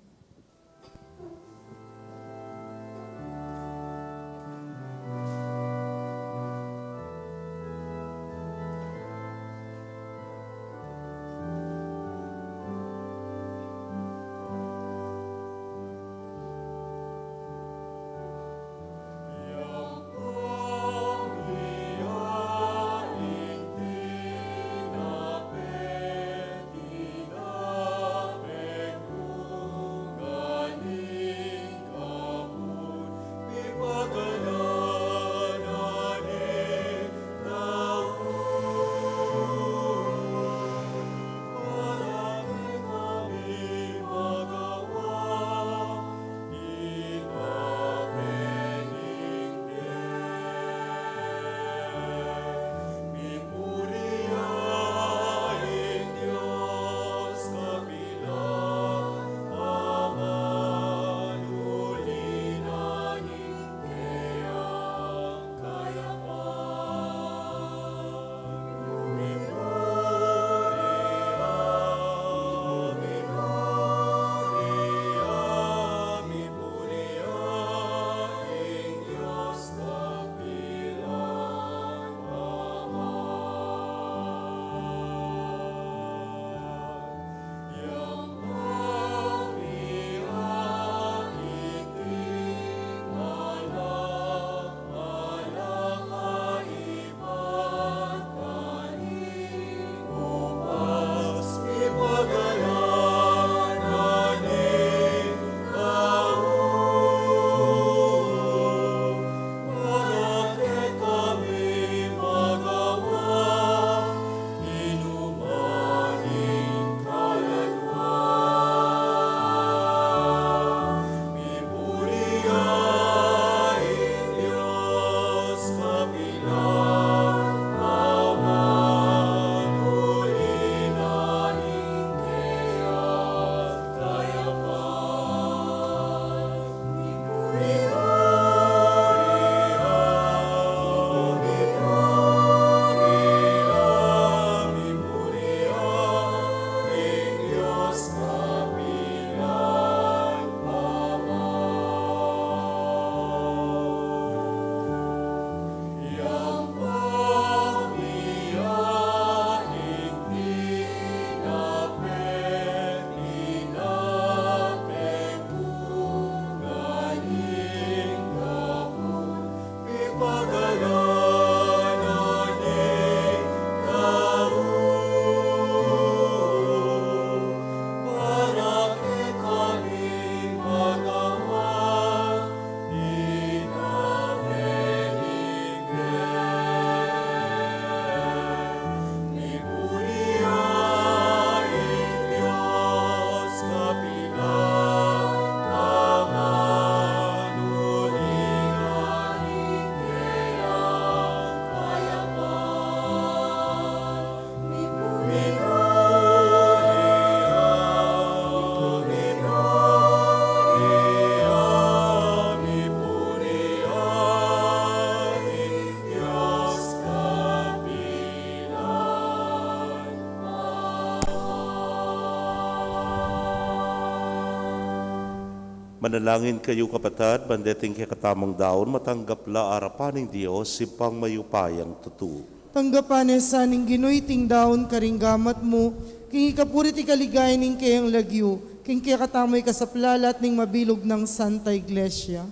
Manalangin kayu, kapatad, ban deting kekatamung daun matanggap la arapan ning Dios, Ibpang mayupayang tutu. Tanggapan ne sa ning Ginu iting daun karing gamat mu, king ikapuri't ikaligaya ning keyang lagyu, king kekatamung ikasaplalat ning mabilug nang Santa Iglesia.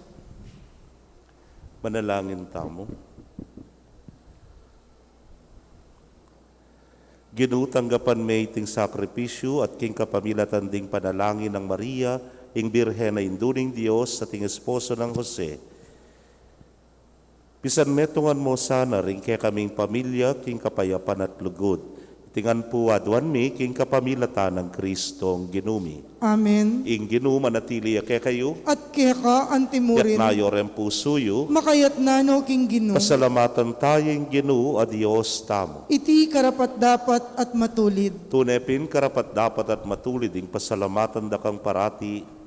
Manalangin tamu. Ginu, tanggapan me iting sakripisyu at king kapamilatan ding panalangin nang Maria, ing Birhen a Indu ning Dios, at ing esposo nang Jose. Pisanmetungan mu sana ring kekaming pamilya king kapayapan at lugud. Iti ngan pu aduan mi king kapamilatan nang Kristong Ginu mi. Amen. Ing Ginu manatili ya kekayu. At keka antimurin. Yatna yu reng pusu yu. Makayatna no king Ginu. Pasalamatan taya ing Ginu a Dios tamu. Iti karapat-dapat at matulid. Tune pin karapat-dapat at matulid ing pasalamatan da kang parati.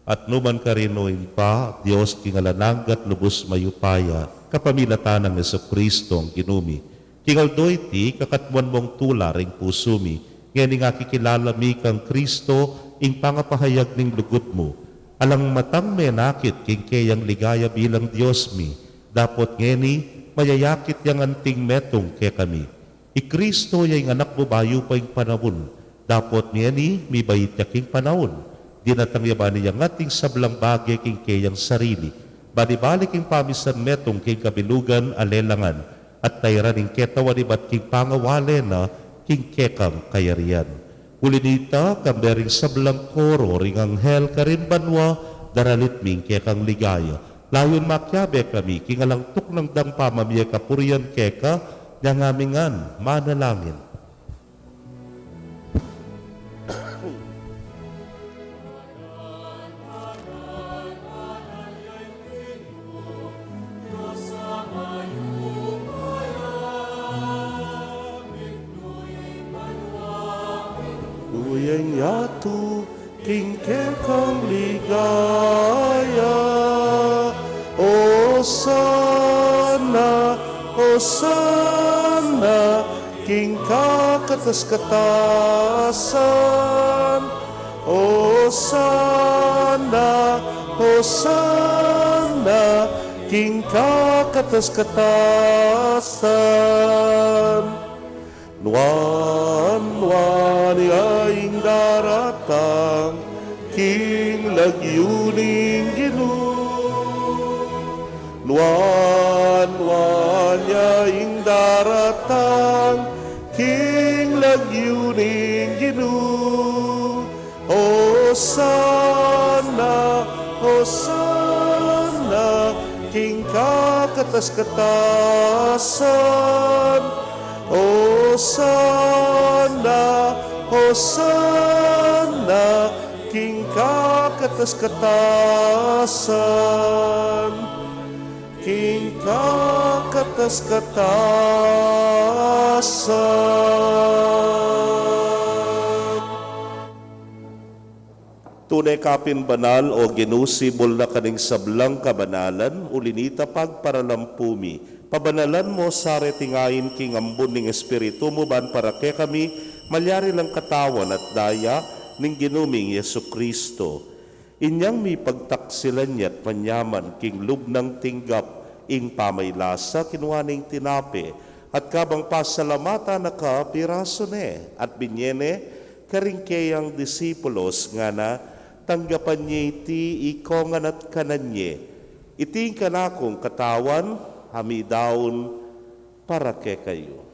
At numan karin, o Ibpa, Dios king alang angga at lubus mayupaya, kapamilatan nang Jesukristong Ginu mi. King aldo iti, kakatmuan mung tula ring pusu mi, ngening akikilala mi kang Kristo, ing pangapahayag ning lugud mu. Alang matang menakit king keyang ligaya bilang Dios mi, dapot ngeni, mayayakit yang anting metung kekami. I Kristo ya ing Anak mu bayu pa ing panaun, dapot ngeni mibait ya king panaun. Dinatang ya ban iyangat ing sablang bage king keyang sarili, ban ibalik ing pamisanmetung king kabilugan a lelangan, at tairan ing ketawan ibat king pangawale na king kekang kayarian. Uli nita, kambe ring sablang koro ring anghel karin banua, daralit mi ing kekang ligaya. Layun makiabe kami king alang tuknang dang pamamie kapurian keka, nyang ami ngan manalangin. Uyeng yatu king kekang ligaya. Osana, Osana, king kakatas-katasan. Osana, Osana, king kakatas-katasan. Nuan, nuan ya ing daratang king lagyu ning Ginu. Nuan, nuan ya ing daratang king lagyu ning Ginu. Osana, Osana, king kakatas-katasan. Osana, Osana, king kakatas-katasan. King kakatas-katasan. Tune ka pin banal, O Ginu, sibul na ka ning sablang kabanalan, uli nita pagparalampu mi. Pabanalan mu sa reting ain king ambun ning Espiritu mu ban para kekami malyari lang katawan at daya ning Ginu ming Jesucristo. Inyang mipagtaksilan ya't manyaman king lub nang tinggap ing pamaylasa, kinua ne ing tinape, at kabang pasalamatan na ka, pirasu ne, at binye ne karing keyang disipulos, ngana, tanggapan ye iti ikong ngan at kanan ye. Iti ing kanakung katawan, a midaun para kekayu.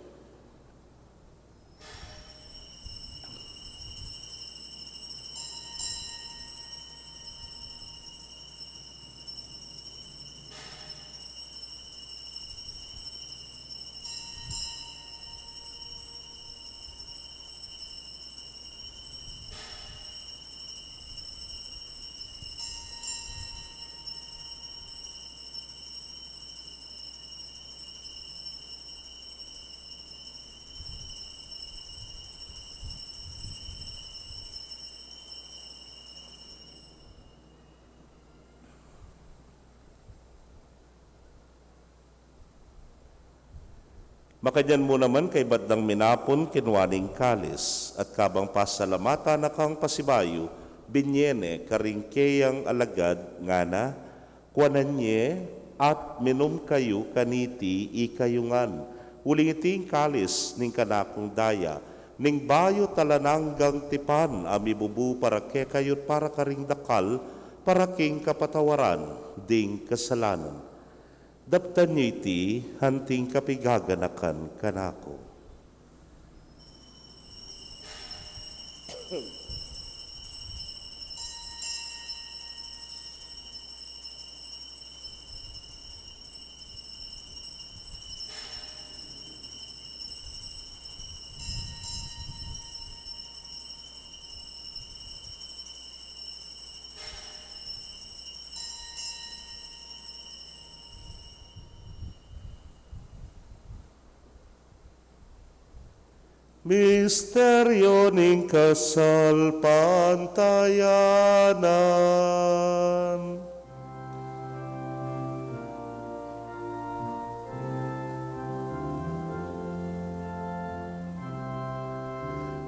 Makanyan mu naman, kaybat nang minapun, kinua ne ing kalis, at kabang pasalamatan na kang pasibayu, binye ne karing keyang alagad, ngana: Kuanan ye at minum kayu kaniti ikayu ngan, uling iti ing kalis ning kanakung daya, ning bayu at alang anggang tipan, a mibubu para kekayu't para karing dakal, para king kapatawaran ding kasalanan. Daptan yu iti anting kapigaganakan kanaku. Misteryo ning kasalpantayanan.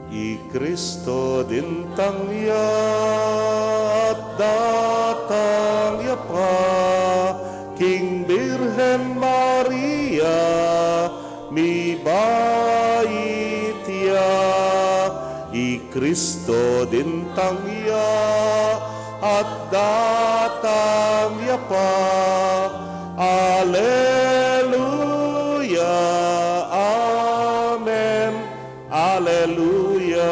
I Kristo dintang ya at datang ya pa king Birhen Maria, mibait ya. I Kristo dintang ya at datang ya pa. Aleluya. Amen. Aleluya.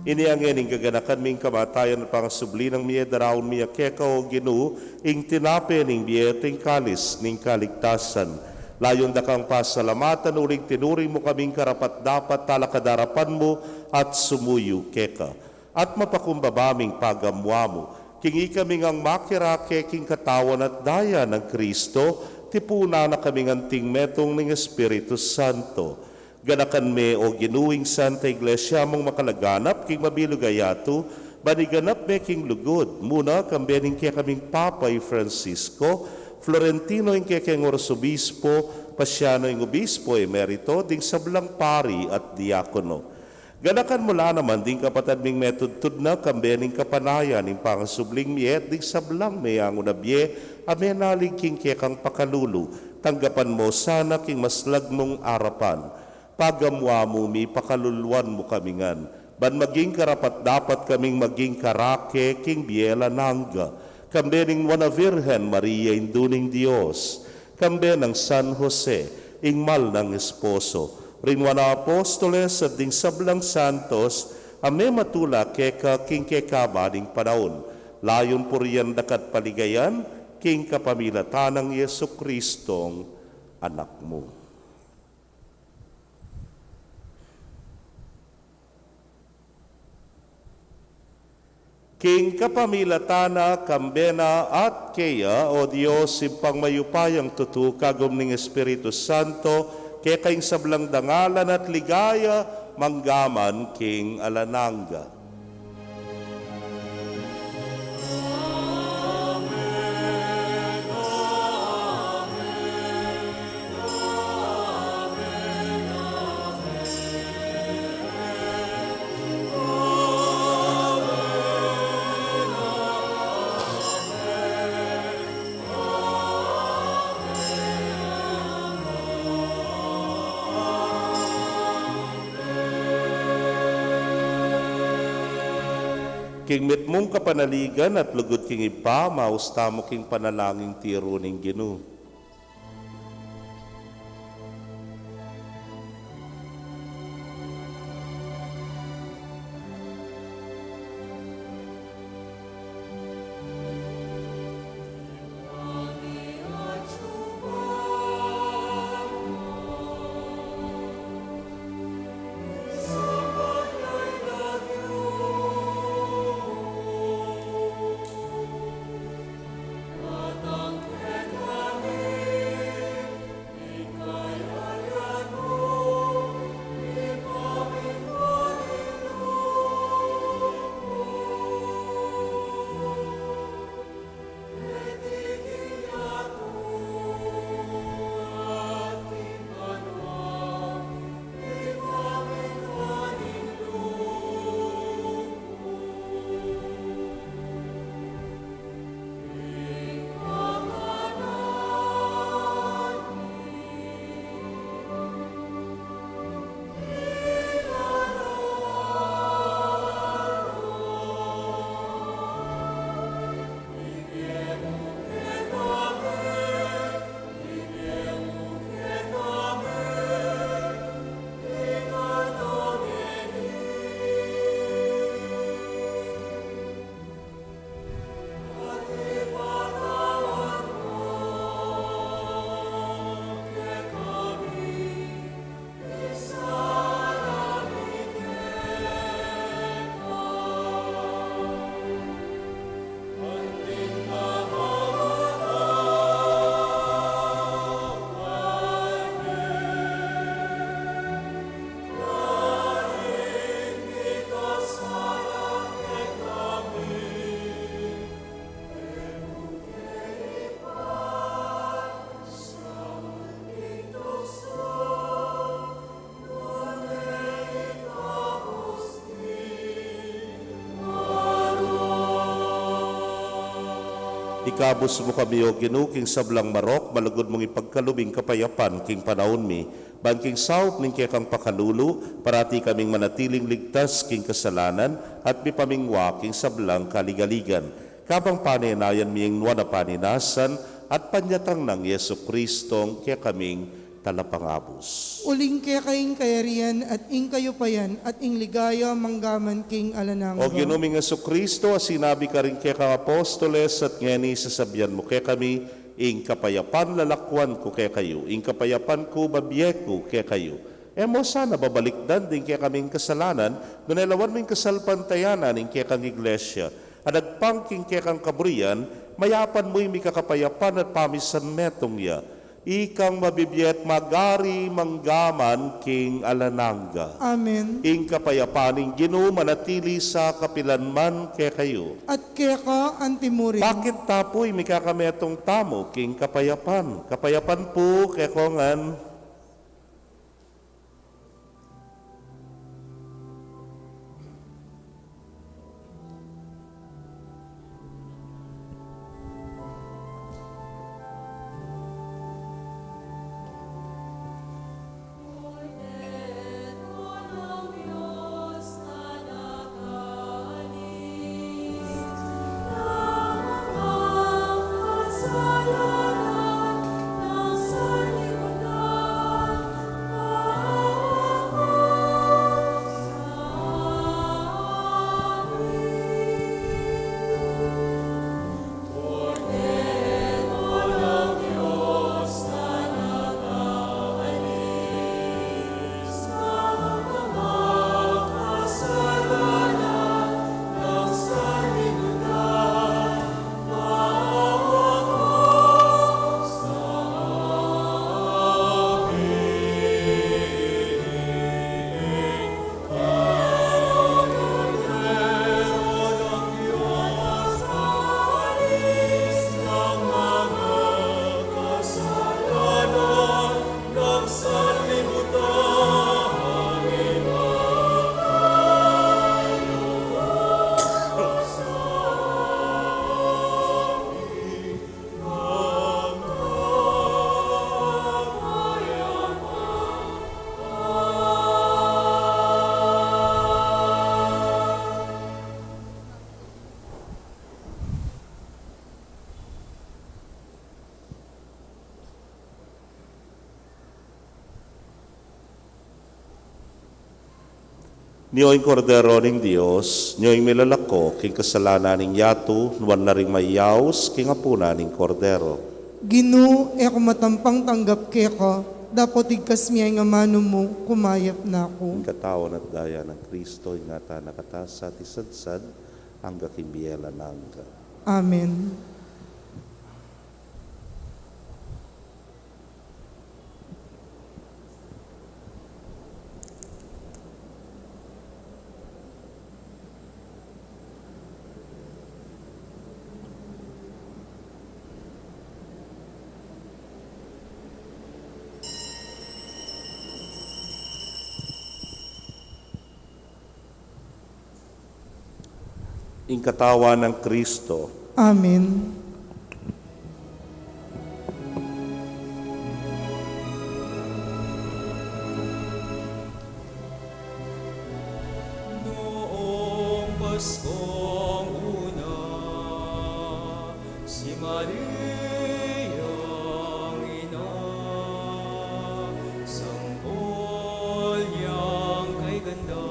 Ini ngeni ing gaganakan mi ing kamatayan at pangasubli nang mie, daraun mi keka, O Ginu, ing tinape ning bie at ing kalis ning kaligtasan. Layun da kang pasalamatan uling tinuring mu kaming karapat-dapat talakad king arapan mu at sumuyu keka. At mapakumbaba ming pagamuan mu king ikami ngang makirake king katawan at daya nang Kristo, tipunan na kaming anting metung ning Espiritu Santo. Ganakan me, O Ginu, ing Santa Iglesia mung makalaganap king mabilug a yatu, ban iganap me king lugud, muna kambe ning kekaming Papa i Francisco, Florentino ing kekeng Arsobispo, Pasiano ing Obispo Emerito, ding sablang pari at diakono. Ganakan mu la naman ding kapatad ming metudtud na kambe ning kapanayan ning pangasubling mie, ding sablang meangu na bie a menalig king kekang pakalulu, tanggapan mu sana king maslag mung arapan. Pagamuan mu mi, pakaluluan mu kami ngan, ban maging karapat-dapat kaming maging karake king bie alang angga, kambe ning Nuan a Virgen Maria, Indu ning Dios, kambe nang San Jose, ing mal nang esposo, ring nuan a apostoles at ding sablang santos a mematula keka king kekaban ning panaun, layun purian da ka at paligayan king kapamilatan nang Jesucristong Anak mu. King kapamilatan na, kambe na, at keya, O Dios, Ibpang mayupayang tutu, kagum ning Espiritu Santo, keka ing sablang dangalan at ligaya, mangga man king alang angga. King mitmung kapanaligan at lugud king Ibpa, maus tamu king panalangin tiru ning Ginu. Ikabus mu kami, O Ginu, king sablang marok, malugud mung ipagkalub ing kapayapan king panaun mi, ban king saup ning kekang pakalulu, parati kaming manatiling ligtas king kasalanan, at mipamingwa king sablang kaligaligan. Kabang panenayan mi ing nuan a paninasan, at panyatang nang Jesucristong kekaming Talapangabus. Uling keka ing kayarian at ing kayupayan at ing ligaya manggaman king alang angga. O Ginu ming Jesucristo, a sinabi karing kekang apostoles at ngeni sasabian mu kekami, ing kapayapan lalakwan ku kekayu, ing kapayapan ku babie ku kekayu. E mu sana babalikdan ding kekaming kasalanan, nune lawan mu ing kasalpantayanan ning kekang iglesia, a agpang king kekang kaburian, mayapan mu ing mikakapayapan at pamisan metung ya. Ikang mabibie at magari manggaman king alang angga. Amen. Ing kapayapan ning Ginu manatili sa kapilan man kekayu. At keka antimurin. Bakit ta pu ing mikakametung tamu king kapayapan? Kapayapan pu kekongan. Nyo ing Kordero ning Dios, nyo ing milalako king kasalanan ning yatu, nuan la ring mayaus king apunan ning Kordero. Ginu, e ku matampang tanggap keka, dapot igkas mu ing amanu mu, kumayap na ku. Ing katawan at daya nang Kristo, ingatan na kata sa at isadsad, angga king bie alang angga. Amen. Ing katawan nang Kristo. Amen. Noong Paskong una, si Mariang ina, sangkol yang kay ganda,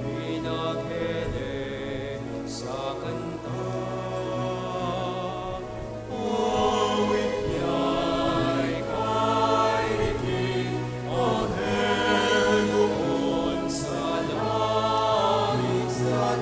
pinaghele sa kanta. Awit niya'y kay Ricky, Anghel noon sa langit, sa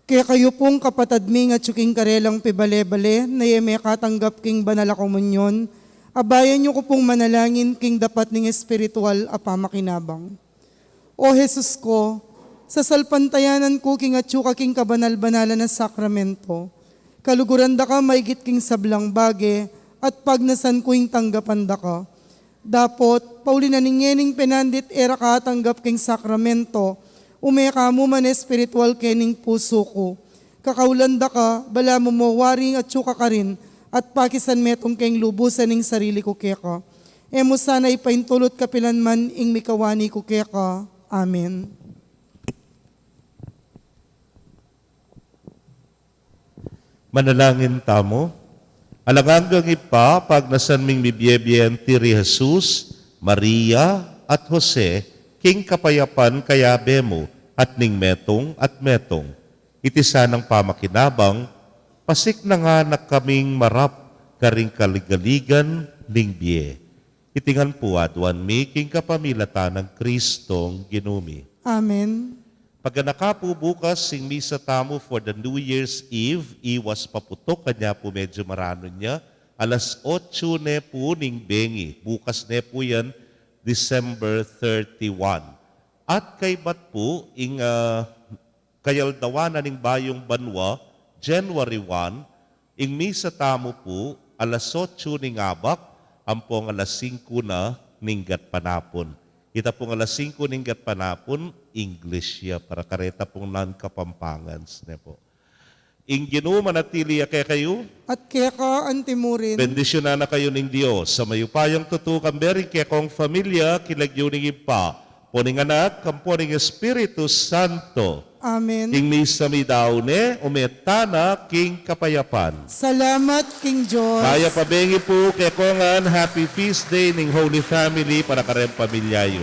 Kekayu pung kapatad ming atyu king karelang pibale-bale, na e mekatanggap king banal a komunyon, abayan yu ku pung manalangin king dapat ning espiritual a pamakinabang. O Jesus ko, sasalpantayanan ku king atyu ka king kabanal-banalan a sakramento. Kaluguran da ka maigit king sablang bage, at pagnasan ku ing tanggapan da ka. Dapot, pauli na ning ngening penandit e ra ka atanggap king sakramento, ume ka mu man espiritual kening pusu ku. Kakaulan da ka, balamu mo waring atyu ka karin, at pakisan metung keng lubusan ing sarili ku keka. E mu sana ipaintulut kapilan man ing mikawani ku keka. Amen. Manalangin tamu. Alang anggang Ibpa, pagnasan ming mibie-bie anti ri Jesus, Maria, at Jose, king kapayapan kayabe mu, at ning metung at metung. Iti sanang pamakinabang, pasiknangan na kaming marap karing kaligaligan ning bie. Iti ngan pu aduan mi king kapamilatan nang Kristong Ginu mi. Amen. Paganaka pu bukas ing misa tamu for the New Year's Eve, iwas pa putok, kanya pu medyo maranun ya. Alas otsu ne pu ning bengi. Bukas ne pu yan, December thirty-one. At kaybat pu ing, ah, kayaldawan na ning bayung banua, January one, ing misa tamu pu, alas otsu ning abak, ampong alas singku na ning gatpanapun. Ita pung alas singku ning gatpanapun, English ya, para kareta pung non-Kapampangans ne pu. Ing Ginu manatili ya kekayu. At keka anti murin. Bendisyunan na kayu ning Dios a mayupayang tutu, kambe ring kekong familia, king lagyu ning Ibpa, ampo ning Anak, ampo ning Espiritu Santo. Amen. Ing misa mi dau ne, ume tana king kapayapan. Salamat king Dios. Mayap a bengi pu kekongan, happy feast day ning Holy Family para kareng pamilya yu.